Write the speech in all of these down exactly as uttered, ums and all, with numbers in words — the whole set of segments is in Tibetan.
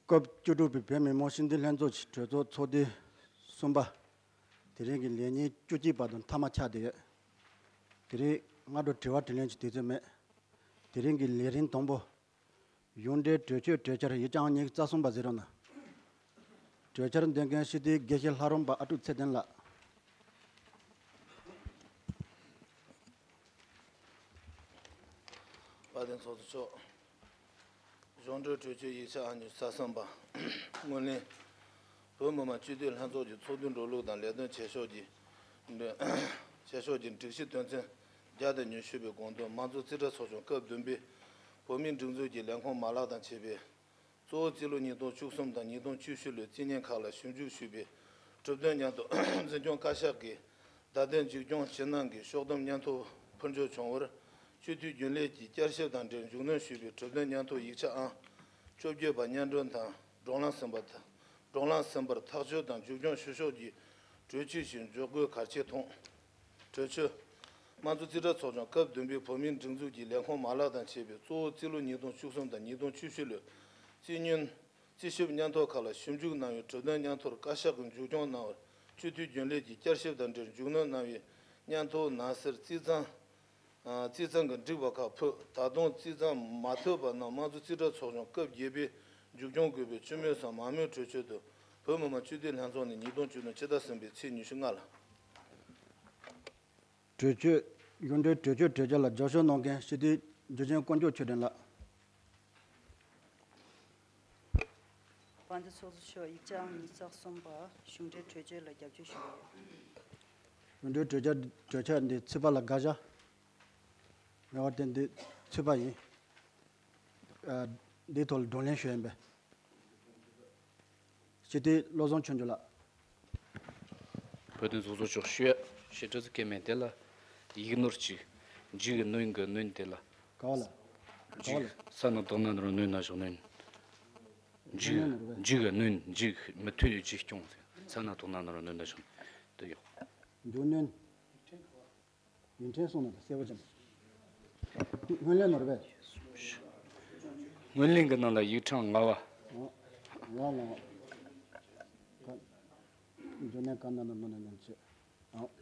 སྐབས་བཅུ་དྲུག་པའི་བོད་མི་མང་སྤྱི་འཐུས་ལྷན་ཚོགས་ཀྱི་གྲོས་ཚོགས་ཚོགས་དུས་གསུམ་པ། དེ་རིང་གི་ལས་ཉིན་བཅུ་གཅིག་པ་དང་མཐའ་མ་ཆགས་བསྡད་ཡོད། དེ་རིང་སྔ་དྲོ་དྲི་བ་དྲིས་ལན་གྱི་དུས་ཚོད་མེད། དེ་རིང་གི་ལས་རིམ་དང་པོ། གཞུང་འབྲེལ་གྲོས་ཆོད་གྲོས་འཆར་ཡིག་ཆ་ཨང་ཉི་ཤུ་རྩ་གསུམ་པ་གཟིགས་རོགས་གནང་། གྲོས་འཆར་འདོན་མཁན་སྤྱི་འཐུས་དགེ་བཤེས་ལྷ་རམས་པ་ཨ་ཀྲུག་ཚེ་བརྟན་ལགས། དཔལ་ལྡན་ཚོགས་གཙོ་མཆོག་གཞུང་འབྲེལ་གྲོས་ཆོད་ཡིག་ཆ་ཨང་ཉི་ཤུ་རྩ་གསུམ་པ། སྔོན་གླེང་། བོད་མི་མང་སྤྱི་འཐུས་ལྷན་ཚོགས་ཀྱི་ཚོགས་དུས་འགྲོ་ལུགས་དང་ལས་དོན་བྱེད་ཕྱོགས་ཀྱི། བྱེད་ཕྱོགས་ཀྱི་སྒྲིག་གཞི་དོན་ཚན་བརྒྱ་དང་ཉི་ཤུ་པའི་དགོངས་དོན། དམངས་གཙོ་རྩིས་ཁྲ་ཚོགས་ཆུང་སྐབས་བདུན་པའི་བོད་མིའི་སྒྲིག་འཛུགས་ཀྱི་ལས་ཁུངས་མ་ལག་དང་བཅས་པའི་གཙོ་བོ་རྩིས་ལོ་ཉིས་སྟོང་བཅུ་གསུམ་དང་ཉིས་སྟོང་བཅུ་བཞི་ལོའི་རྩིས་བརྙན་ཁག་ལ་ཞིབ་འཇུག་ཞུས་པའི་གྲུབ་དོན་སྙན་ཐོ་འཛིན་སྐྱོང་བཀའ་ཤག་གི་བརྡ་དོན་མཇུག་སྐྱོང་ཕྱི་ནང་གི་ཤོག་སྡོམ་སྙན་ཐོ་ཕུལ་འབྱོར་བྱུང་བར་སྤྱི་འཐུས་རྒྱུན་ལས་ཀྱིས་བསྐྱར་ཞིབ་དང་འབྲེལ་མཇུག་གནོན་ཞུས་པའི་གྲུབ་དོན་སྙན་ཐོ་ཡིག་ཆ་ཨང་བཅོ་བརྒྱད་པ་སྙན་སྒྲོན་དང་བགྲོ་གླེང་ཟིན་པ་དང་། བགྲོ་གླེང་ཟིན་པར་ཐག་གཅོད་དང་མཇུག་སྐྱོང་ཞུ་ཕྱོགས་ཀྱི་གྲོས་ཆོད་ཞིག་འཇོག་དགོས་གལ་ཆེ་མཐོང་། གྲོས་ཆོད། དམངས་གཙོ་རྩིས་ཁྲ་ཚོགས་ཆུང་སྐབས་བདུན་པའི་བོད་མིའི་སྒྲིག་འཛུགས་ཀྱི་ལས་ཁུངས་མ་ལག་དང་བཅས་པའི་གཙོ་བོ་རྩིས་ལོ་ཉིས་སྟོང་བཅུ་གསུམ་དང་ཉིས་སྟོང་བཅུ་བཞི་ལོའི་རྩིས་སྙན། རྩིས་ཞིབ་སྙན་ཐོ་ཁག་ལ་ཞིབ་འཇུག་གནང་བའི་གྲུབ་དོན་སྙན་ཐོར་བཀའ་ཤག་གིས་མཇུག་སྐྱོང་གནང་བར་སྤྱི་འཐུས་རྒྱུན་ལས་ཀྱིས་བསྐྱར་ཞིབ་དང་འབྲེལ་མཇུག་སྣོན་གནང་བའི་སྙན་ཐོའི་ནང་གསལ་རྩིས་གཙང་། རྩིས་གཙང་གི་འགྲིག་པ་ཁག་ཕུད། ད་དུང་རྩིས་གཙང་མ་ཐུབ་པ་རྣམས་དམངས་གཙོ་རྩིས་ཁྲ་ཚོགས་ཆུང་སྐབས་བརྒྱད་པས་མཇུག་སྐྱོང་དགོས་པའི་སྤྱི་མོས་སམ་མང་མོས་གྲོས་ཆོད་དུ་བོད་མི་མང་སྤྱི་འཐུས་ལྷན་ཚོགས་ནས་ཉིས་སྟོང་བཅུ་བདུན་ཕྱི་ཟླ་གསུམ་པའི་ཚེས་ཉི་ཤུ་ལྔ་ལ། གྲོས་ཆོད། གཞུང་འབྲེལ་གྲོས་ཆོད་གྲོས་འཆར་ལ་རྒྱབ་སྐྱོར་གནང་མཁན་སྤྱི་འཐུས་འཇུ་ཆེན་དཀོན་མཆོག་ཆོས་སྒྲོན་ལགས། དཔལ་ལྡན་ཚོགས་གཙོ་མཆོག་ཡིག་ཆ་ཨང་ཉི་ཤུ་རྩ་གསུམ་པ་གཞུང་འབྲེལ་གྲོས་ཆོད་ལ་རྒྱབ་སྐྱོར་ཞུ་གི་ཡོད། གཞུང་འབྲེལ་གྲོས་འཆར་གྲོས་འཆར་འདི་ཚིག་པ་ལ་དགག་བཞག་མེད་པར་བརྟེན་འདི་ཚིག་པ་ཡིན། ཨ། འདིའི་ཐོག་ལ་བགྲོ་གླེང་ཞུ་ཡིན་པས། སྤྱི་འཐུས་བློ་བཟང་ཆོས་འབྱོར་ལགས། བོད་དོན་ཚོགས་གཙོ་མཆོག་ཞུ་ཡ་ཞེ་དྲག་ཙི་སྐད་མེད་དེ་ལ་ཡིག་ནོར་གཅིག་འཇིག་གི་གནོན་གི་གནོན་དེ་ལ། ག་བ་ལ། ག་བ་ལ། ས་ན་དོག་ན་ནོར་གནོན་ན་ཞོག་གནོན། འཇིག་གནོན་ནོར་བས། འཇིག་གི་གནོན། འཇིག་མི་མཐུན་འཇིག་སྐྱོང་ཟེར། ས་ན་དོག་ན་ནོར་གནོན་ན་ཞོག་དེ་ཡོག་འཇིག་གནོན། ཡིག་ཕྲེང་གསུང་ན་གསལ་པོ་ཅན། སྔོན་གླེང་ནོར་བས། སྔོན་གླེང་གི་ནང་ལ་ཡིག་ཕྲེང་ལྔ་བ། ལྔ་ལྔ། འཇོན་ནས་གང་ན་ན་མ་ན་ཉམས་ཆེ།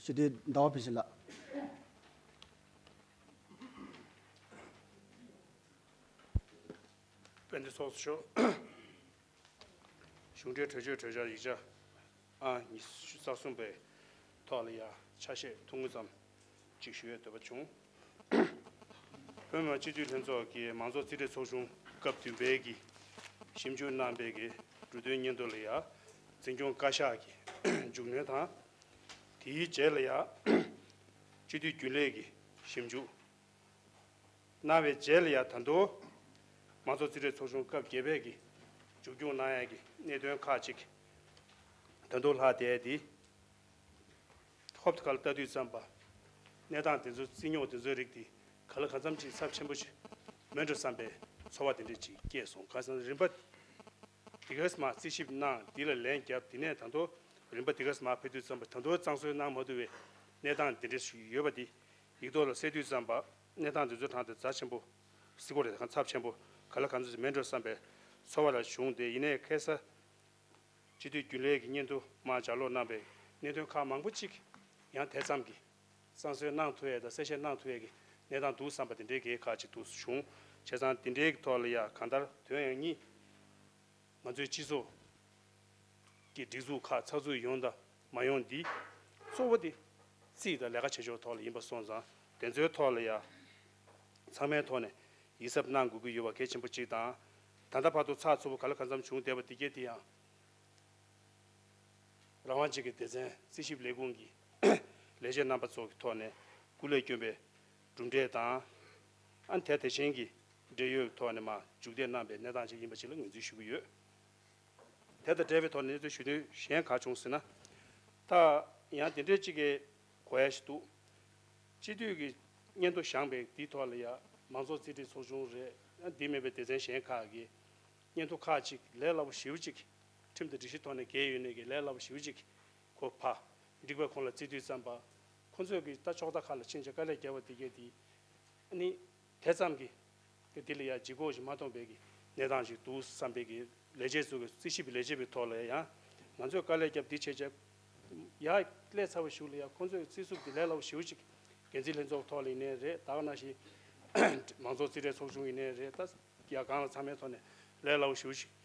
སྤྱི་འཐུས་ཟླ་བ་ཕུན་ཚོགས་ལགས། དཔལ་ལྡན་ཚོགས་གཙོ་མཆོག་གཞུང་འབྲེལ་གྲོས་ཆོད་གྲོས་འཆར་ཡིག་ཆ་ཨང་ཉི་ཤུ་རྩ་གསུམ་པའི་ཐོག་ལ་ཡང་ཆ་ཤས་ཐུང་ངུ་ཙམ་ཅིག་ཞུ་ཡས་འདོད་པ་བྱུང་། བོད་མི་མང་སྤྱི་འཐུས་ལྷན་ཚོགས་ཀྱི་མང་ཚོགས་རྩིས་ཁྲའི་ཚོགས་ཆུང་སྐབས་བདུན་པའི་གི་ཞིབ་འཇུག་གནང་པའི་གི་གྲུབ་དོན་སྙན་ཐོ་ལ་ཡང་འཛིན་སྐྱོང་བཀའ་ཤག་གིས་མཇུག་གནོན་དང་། དེའི་རྗེས་ལ་ཡང་སྤྱི་འཐུས་རྒྱུན་ལས་ཀྱི་ཞིབ་འཇུག་གནང་བའི་རྗེས་ལ་ཡང་ད་དུང་མང་གཙོ་རྩིས་ཁྲའི་ཚོགས་ཆུང་སྐབས་བརྒྱད་པའི་གི་མཇུག་སྐྱོང་གནང་ཡས་ཀྱི་གནད་དོན་ཁག་ཅིག་ད་དུང་ལྷག་བསྡད་དེ། ཧོབ་ཏེ་ཁ་ལ་ལྟ་དུས་ཙམ་པ། གནས་སྟངས་དེ་ཚོ་རྩིས་རྙོག་དེ་ཚོའི་རིགས་དེ་ག་ལ་གང་འཚམ་ཅིག་ཚབས་ཆེན་པོ་ཞིག་མེད་འགྲོ་བསམ་པའི་ཚོར་བ་དེ་འདྲ་ཅིག་སྐྱེས་སོང་། གང་ཟེར་ན་རིམ་པ་དེ་ག་ཙམ་རྩིས་ཞིབ་གནང་། དེ་ལ་ལན་བརྒྱབ། དེ་ནས་ད་དུང་རིམ་པ་དེ་ག་ཙམ་ཕེབས་དུས་ཙམ་པ་ད་དུང་གཙང་བཟོ་གནང་མ་ཐུབ་པའི་གནས་སྟངས་དེ་འདྲ་ཞིག་ཡོད་པ་དེ་ཡིག་ཐོག་ལ་གསལ་དུས་ཙམ་པ། གནས་སྟངས་དེ་ཚོའི་གྲས་དེ་རྩ་ཆེན་པོ། སྲིད་སྐོར་རེད། གང་ཚབས་ཆེན་པོ་ག་ལ་གང་འཚམ་ཞིག་མེད་འགྲོ་བསམ་པའི་ཚོར་བ་ལ་བྱུང་སྟེ། ཡིན་ནའི་ཁ་སང་སྤྱི་འཐུས་རྒྱུན་ལས་ཀྱི་སྙན་ཐོ་མར་ལྗགས་ཀློག་གནང་པའི་གནད་དོན་ཁག་མང་པོ་ཅིག་ཡང་དེ་ཙམ་གྱིས་གཙང་བཟོ་གནང་ཐུབ་ཡས་དང་གསལ་བཤད་གནང་ཐུབ་ཡས་ཀྱི་གནས་སྟངས་འདུག་བསམ་པ་དེ་འདྲའི་གི་ཁག་ཅིག་འདུག་བྱུང་། བྱས་ཙང་དེ་འདྲའི་གི་ཐོག་ལ་ཡང་གང་ལྟར་དོན་ཡང་གཉིས། ང་ཚོའི་སྤྱི་ཚོགས་ཀྱི་སྒྲིག་འཛུགས་ཁག་ཚགས་ཚུད་ཡོང་དང་མ་ཡོང་འདི་གཙོ་བོ་དེ་རྩིས་དང་ལས་ཀ་བྱེད་ཕྱོགས་ཐོག་ལ་ཡིན་པ་སོང་ཙང་། དེ་ཚོའི་ཐོག་ལ་ཡང་ཚང་མའི་ཐོག་ནས་ཡིད་གཟབ་གནང་དགོས་ཀྱི་ཡོད་པ་གལ་ཆེན་པོ་གཅིག་དང་། ད་ལྟ་བར་དུ་ཚགས་ཚུད་པོ་ག་ལ་གང་འཚམ་བྱུང་བསྡད་པ་དེ་གས་དེ་ཡང་རང་དབང་ཅན་གྱི་སྡེ་ཚན་རྩིས་ཞིབ་ལས་ཁུངས་ཀྱི་ལས་བྱེད་རྣམ་པ་ཚོ་གི་ཐོག་ནས་སྐུ་ལས་བསྐྱོན་པའི་གྲུབ་འབྲས་དང་། ཨ་ནི་དེ་དེ་བཞིན་གྱི་འབྲེལ་ཡོད་ཐོག་ནས་མར་མཇུག་འདེད་གནང་པའི་གནས་སྟངས་ཅིག་ཡིན་པ་ཅིག་ལ་ངོས་འཛིན་ཞུ་གི་ཡོད། དེ་དང་འབྲེལ་བའི་ཐོག་ནས་གནས་ཚུལ་ཞུ་འདོད་གཞན་ག་བྱུང་ཟེར་ན། ད་ཡང་དེ་འདྲའི་གཅིག་གི་གོ་ཡ་ཞིག་འདུག་སྤྱི་འཐུས་ཀྱི་སྙན་ཐོ་བཞེངས་པའི་འདིའི་ཐོག་ལ་ཡ་མང་གཙོ་རྩིས་ཁྲའི་ཚོགས་ཆུང་རེད། འདི་མིན་པའི་སྡེ་ཚན་གཞན་ཁག་གི་སྙན་ཐོ་ཁག་ཅིག་ལས་སླ་པོ་ཞེ་པོ་ཅིག་ཁྲིམས་དང་སྒྲིག་གཞི་ཐོག་ནས་འགལ་ཡོད་ནས་ཀྱི་ལས་སླ་པོ་ཞེ་པོ་ཅིག་ཁོ་ཕ་འགྲིག་པའི་ཁོང་ལ་རྩིས་དུས་ཙམ་པ། ཁོང་ཚོས་ཀྱི་ད་ཕྱོགས་མཐའ་ཁག་ལ་ཕྱིན་ཆད་དཀའ་ལས་བརྒྱབ་པ་དེ་གས་དེ། ཨ་ནི་དེ་ཙམ་གྱིས་དེ་ལ་ཡ་ལྗིད་ཁོག་ཞིག་མ་མཐོང་པའི་གི་གནས་སྟངས་ཤིག་འདུག་བསམ་པའི་གི་ ལས་བྱེད་ཚོ་གི་རྩིས་ཞིབ་ལས་བྱེད་པའི་ཐོག་ལ་ཡང་ང་ཚོས་དཀའ་ལས་བརྒྱབ་འདི་བྱས་བྱས་ཡར་སླེབས་ཚར་བ་ཞིག་ལ་ཡང་ཁོང་ཚོས་རྩིས་སུབ་འདི་ལས་སླ་བོ་ཞེ་པོ་ཅིག་འགན་འཛིན་ལྷན་ཚོགས་ཐོག་ལ་ཡིན་ནའི་རེད། ད་ག་ནང་བཞིན་མང་ཚོགས་རྩིས་ཁྲའི་ཚོགས་ཆུང་ཡིན་ནའི་རེད། ད་ཡ་གང་ལ་ཚང་མའི་ཐོག་ནས་ལས་སླ་བོ་ཞེ་པོ་ཅིག་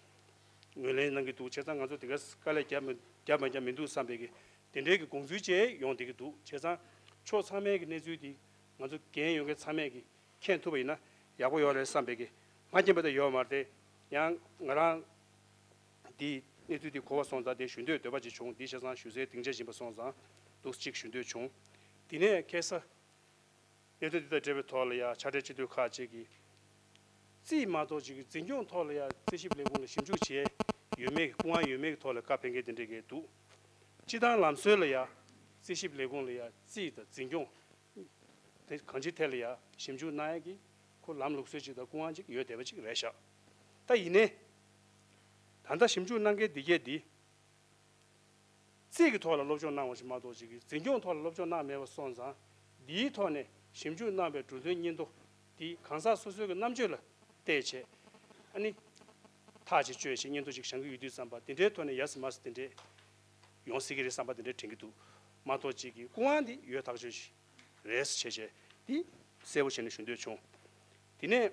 ངོས་ལེན་གནང་གི་འདུག་བྱས་ཙང་ང་ཚོ་དེ་ག་དཀའ་ལས་བརྒྱབ་མ་བརྒྱབ་མ་བརྒྱབ་མི་འདུག་བསམ་པའི་གི་དེ་འདྲའི་གི་དགོངས་ཚུལ་བཅས་ཡོང་བསྡད་ཀྱི་འདུག་བྱས་ཙང་ཕྱོགས་ཚང་མའི་གི་གནས་ཚུལ་འདི་ང་ཚོ་འགན་ཡོད་མཁན་ཚང་མས་གི་མཁྱེན་ཐུབ་པ་ཡིན་ན་ཡག་པོ་ཡོད་རེད་བསམ་པའི་གི་ང་རྒྱལ་མེད་དུ་ཡོད་མ་རེད་དེ། ཡང་ང་རང་འདི་གནས་ཚུལ་འདི་གོ་བ་སོང་ཙང་དེ་ཞུ་འདོད་འདོད་པ་ཅིག་བྱུང་། འདི་བྱས་ཙང་ཞུ་སའི་སྡིངས་ཆ་ཡིན་པ་སོང་ཙང་འདུག་ཅིག་ཞུ་འདོད་བྱུང་། དེ་ནས་ཁ་སང་གནད་དོན་འདི་དང་འབྲེལ་བའི་ཐོག་ལ་ཡང་ཕྱག་སྦྲེལ་སྤྱི་འཐུས་ཁག་ཅིག་གིས་རྩིས་མ་གཏོགས་ཅིག་གི་འཛིན་སྐྱོང་ཐོག་ལ་ཡང་རྩིས་ཞིབ་ལས་ཁུངས་ལ་ཞིབ་འཇུག་བྱས་ཡོད་མེད་ཀྱི་སྐུ་དབང་ཡོད་མེད་ཀྱི་ཐོག་ལ་བཀའ་ཕེབས་མཁན་དེ་འདྲ་གས་འདུག་སྤྱི་བཏང་ལམ་སྲོལ་ལ་ཡང་རྩིས་ཞིབ་ལས་ཁུངས་ལ་ཡང་རྩིས་དང་འཛིན་སྐྱོང་དེ་གང་ཅིའི་ཐད་ལ་ཡང་ཞིབ་འཇུག་གནང་ཡས་ཀྱི་ཁོ་ལམ་ལུགས་སྲོལ་ཅིག་དང་སྐུ་དབང་ཅིག་ཡོད་བསྡད་པ་ཅིག་རེད་ཤག་ད་ཡིན་ནའི་ད་ལྟ་ཞིབ་འཇུག་གནང་མཁན་འདི་གས་འདི་རྩིས་ཀྱི་ཐོག་ལ་སློབ་སྦྱོང་གནང་བ་ཞིག་མ་གཏོགས་ཅིག་གི་འཛིན་སྐྱོང་ཐོག་ལ་སློབ་སྦྱོང་གནང་མེད་པ་སོང་ཙང་འདིའི་ཐོག་ནས་ཞིབ་འཇུག་གནང་བའི་གྲུབ་དོན་སྙིང་བསྡུས་འདི་གང་ཟག་སོ་སོའི་གི་རྣམ་དཔྱོད་ལ་བལྟས་བྱས་ཨ་ནི་ཐག་ཅིག་གཅོད་བྱས་སྙིང་བསྡུས་ཅིག་བཞེངས་ཀྱི་ཡོད་དུས་ཙམ་པ་དེ་འདྲའི་ཐོག་ནས་ཡ་སི་མ་སི་དེ་འདྲས་ཡོང་སྲིད་ཀྱི་རེད་བསམ་པ་དེ་འདྲས་དྲན་གྱི་འདུག་མ་གཏོགས་ཅིག་གི་སྐུ་དབང་འདི་ཡོད་ཐག་ཆོད་ཞིག་རེད་བྱས་བྱས་འདི་གསལ་པོ་བྱས་ནས་ཞུ་འདོད་བྱུང་། དེ་ནས་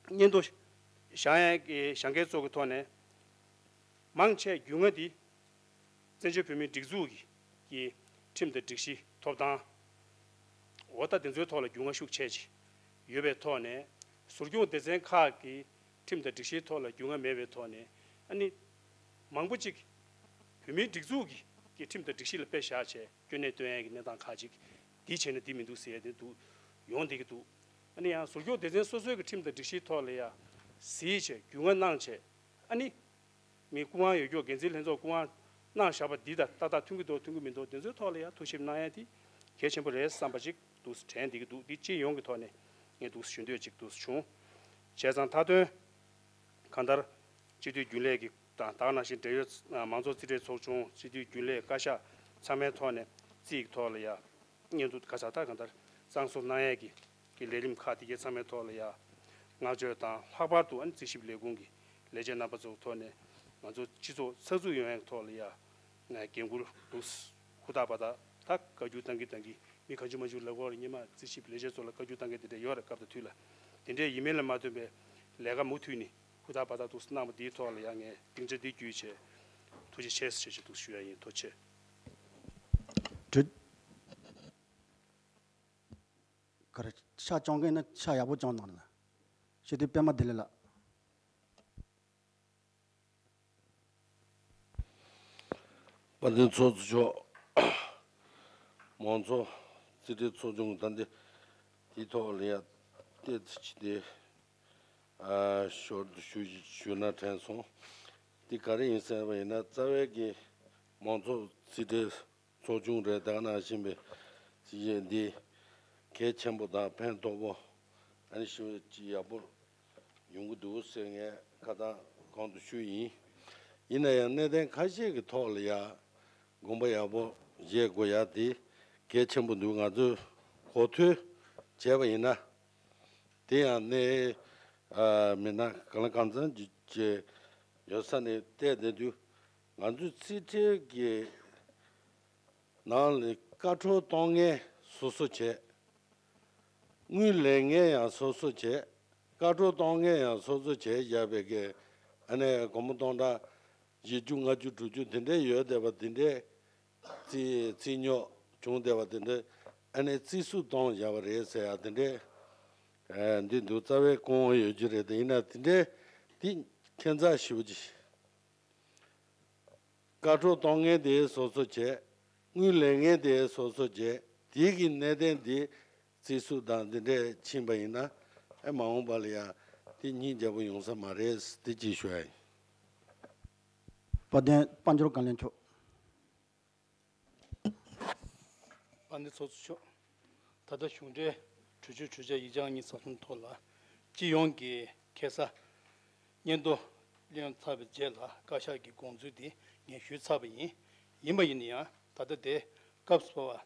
སྙན་ཐོ་བཞག་ཡ་གི་བཞག་མཁན་ཚོ་གི་ཐོག་ནས་མང་ཆེ་རྒྱུས་མངའ་འདི་བཙན་བྱོལ་བོད་མིའི་སྒྲིག་འཛུགས་ཀྱི་ཀྱི་ཁྲིམས་དང་སྒྲིག་གཞི་ཐོབ་ཐང་འོ་ད་དེ་ཚོའི་ཐོག་ལ་རྒྱུས་མངའ་ཤུགས་ཆེ་ཅིག་ཡོད་པའི་ཐོག་ནས་ཟུར་སྐྱོང་སྡེ་ཚན་ཁག་གི་ཁྲིམས་དང་སྒྲིག་གཞིའི་ཐོག་ལ་རྒྱུས་མངའ་མེད་པའི་ཐོག་ནས་ཨ་ནི་མང་པོ་ཅིག་བོད་མིའི་སྒྲིག་འཛུགས་ཀྱི་ཀྱི་ཁྲིམས་དང་སྒྲིག་གཞི་ལ་དཔེ་བཞག་བྱས་སྐྱོན་གནད་བཏོན་ཡ་གི་གནས་སྟངས་ཁག་ཅིག་འདི་བྱས་ན་འདི་མི་འདུག་ཟེར་ཡ་དེ་འདུག་ཡོང་བསྡད་ཀྱི་འདུག་ཨ་ནི་ཡང་ཟུར་སྐྱོང་སྡེ་ཚན་སོ་སོའི་གི་ཁྲིམས་དང་སྒྲིག་གཞིའི་ཐོག་ལ་ཡ་གཟིགས་བྱས་རྒྱུས་མངའ་གནང་བྱས་ཨ་ནི། མི་སྐུ་དབང་ཡོད་རྒྱུ་འགན་འཛིན་ལྷན་ཚོགས་སྐུ་དབང་གནང་བཞག་པ་འདི་དང་ཏག་ཏག་མཐུན་གྱི་འདུག་མཐུན་གྱི་མི་འདུག་དེ་ཚོའི་ཐོག་ལ་ཡང་ཐུགས་ཞིབ་གནང་ཡ་དེ་གལ་ཆེན་པོ་རེད་བསམ་པ་ཅིག་འདུག་དྲན་བསྡད་ཀྱི་འདུག་འདི་སྤྱི་ཡོངས་ཀྱི་ཐོག་ནས་ངས་འདུག་ཞུ་འདོད་ཅིག་འདུག་བྱུང་། བྱས་ཙང་མཐའ་དོན་གང་ལྟར་སྤྱི་འཐུས་རྒྱུན་ལས་ཀྱི་དང་ད་ག་ནང་བཞིན་འབྲེལ་ཡོད་མང་ཚོགས་རྩིས་ཁྲའི་ཚོགས་ཆུང་སྤྱི་འཐུས་རྒྱུན་ལས་བཀའ་ཤག་ཚང་མའི་ཐོག་ནས་རྩིས་ཀྱི་ཐོག་ལ་ཡང་། སྙན་ཐོ་ག་ས་ད་གང་ལྟར་གཙང་བཟོ་གནང་ཡས་ཀྱི་ཀྱི་ལས་རིམ་ཁག་དེ་གའི་ཚང་མའི་ཐོག་ལ་ཡ་བསྔགས་བརྗོད་དང་ལྷག་པར་དུ་ཨ་ནི་རྩིས་ཞིབ་ལས་ཁུངས་ཀྱི་ལས་བྱེད་རྣམ་པ་ཚོའི་ཐོག་ནས་ང་ཚོ་སྤྱི་ཚོགས་གསར་འཛུགས་ཡོང་ཡས་ཀྱི་ཐོག་ལ་ཡ་ང་འགན་འཁུར་འདུག་ཧུར་ཐག་འབད་ཐག་ད་བཀའ་བཀྱོན་བཏང་གི་བཏང་གི་མི་གང་བྱུང་མང་བྱུང་ལབ་དགོས་རེད། སྔོན་མ་རྩིས་ཞིབ་ལས་བྱེད་ཚོ་ལ་བཀའ་བཀྱོན་བཏང་མཁན་དེ་འདྲ་ཡོད་རེད། སྐབས་དང་དུས་ལ་དེ་འདྲའི་ཡིན་མིན་ལ་མ་ལྟོས་པའི་ལས་ཀ་མུ་མཐུད་ནས་ཧུར་ཐག་འབད་ཐག་འདུག་གནང་བ་འདིའི་ཐོག་ལ་ཡ་ངས་སྡིངས་ཆ་འདི་བརྒྱུད་བྱས་ཐུགས་རྗེ་ཆེ་ཞེས་ཞུ་འདུག་ཞུ་ཡ་ཡིན། ཐུགས་རྗེ་ཆེ། ག་རེ་ཤག་སྐྱོང་མཁན་ན་ཤག་ཡག་པོ་སྐྱོང་གནང་ལ། སྤྱི་འཐུས་པད་མ་བདེ་ལེགས་ལགས། དཔལ་ལྡན་ཚོགས་གཙོ་མཆོག་མང་ཚོགས་རྩིས་ཁྲའི་ཚོགས་ཆུང་ད་འདི་དེའི་ཐོག་ལ་ཡ་བལྟས་ཚེ་ཅི་སྟེ་ཞོར་དུ་ཞུ་ཞུ་ན་དྲན་སོང་། འདི་ག་རེ་ཡིན་ཟེར་བ་ཡིན་ན་རྩ་བའི་གི་མང་ཚོགས་རྩིས་ཁྲའི་ཚོགས་ཆུང་རེད། ད་ག་ནང་བཞིན་པའི་ཅི་ཡིན་འདི་གལ་ཆེན་པོ་དང་ཕན་ཐོགས་པོ་ཨ་ནི་ཞུ་ཅི་ཡག་པོ་ཡོང་གི་འདུག་ཟེར་ངས་ཁ་ཏང་གོང་དུ་ཞུས་ཡིན། ཡིན་ན་ཡང་གནད་དོན་ཁ་ཤས་ཀྱི་ཐོག་ལ་ཡ་དགོངས་པ་ཡག་པོ་བཞེས་དགོས་ཡ་དེ་གལ་ཆེན་པོ་འདུག་ང་ཚོས་གོ་ཐོས་བྱས་པ་ཡིན་ན་དེ་ཡང་གནས་མི་སྣ་གང་ལ་གང་འཚམ་གྱི་ཡོད་ས་ནས་བལྟས་བསྡད་དུས་ང་ཚོས་རྩིས་ཁྲའི་གི་ནང་ལ་བཀའ་འཁྲོལ་གཏོང་མཁན་སོ་སོ་བྱས། དངུལ་ལེན་མཁན་ཡང་སོ་སོ་བྱས། བཀའ་འཁྲོལ་གཏོང་མཁན་ཡང་སོ་སོ་བྱས་བཞག་པའི་གི་ཨ་ནི་སྒོར་མོ་སྟོང་ཕྲག་བཞི་བཅུ་ལྔ་བཅུ་དྲུག་ཅུ་དེ་འདྲས་ཡོད་བསྡད་པ་དེ་འདྲས་རྩིས་རྩིས་རྙོག་བྱུང་བསྡད་པ་དེ་འདྲས་ཨ་ནི་རྩིས་སུབ་གཏོང་བཞག་པ་རེད་ཟེར་ཡ་དེ་འདྲས་འདི་འདུག་རྩ་བའི་སྐུ་དབང་ཡོད་རྒྱུ་རེད། དེ་ཡིན་ན་དེ་འདྲས་དེ་ཁྱད་མཚར་ཞེ་པོ་ཅིག་བཀའ་འཁྲོལ་གཏོང་མཁན་དེ་སོ་སོ་བྱས། དངུལ་ལེན་མཁན་དེ་སོ་སོ་བྱས། དེ་གི་གནད་དོན་དེ་རྩིས་སུབ་དང་འདི་འདྲས་ཕྱིན་པ་ཡིན་ན་ཨེ་མ་འོངས་པ་ལ་ཡང་དེ་སྙིང་རྗེ་པོ་ཡོང་ས་མ་རེད། དེ་ཅིག་ཞུ་ཡ་ཡིན། དཔལ་ལྡན་དཔལ་འབྱོར་བཀའ་བློན་མཆོག་དཔལ་ལྡན་ཚོགས་གཙོ་མཆོག་ད་ལྟ་གཞུང་འབྲེལ་གྲོས་ཆོད་གྲོས་འཆར་ཡིག་ཆ་གཉིས་ཚགས་ཚུད་ཐོག་ལ་སྤྱི་ཡོངས་ཀྱི་ཁ་སང་སྙན་ཐོ་ལེན་ཚར་བའི་རྗེས་ལ་བཀའ་ཤག་གི་དགོངས་ཚུལ་དེ་ངས་ཞུས་ཚར་བ་ཡིན། ཡིན་པ་ཡིན་ན་ཡང་ད་ལྟ་དེ་སྐབས་སུ་བབས་པ་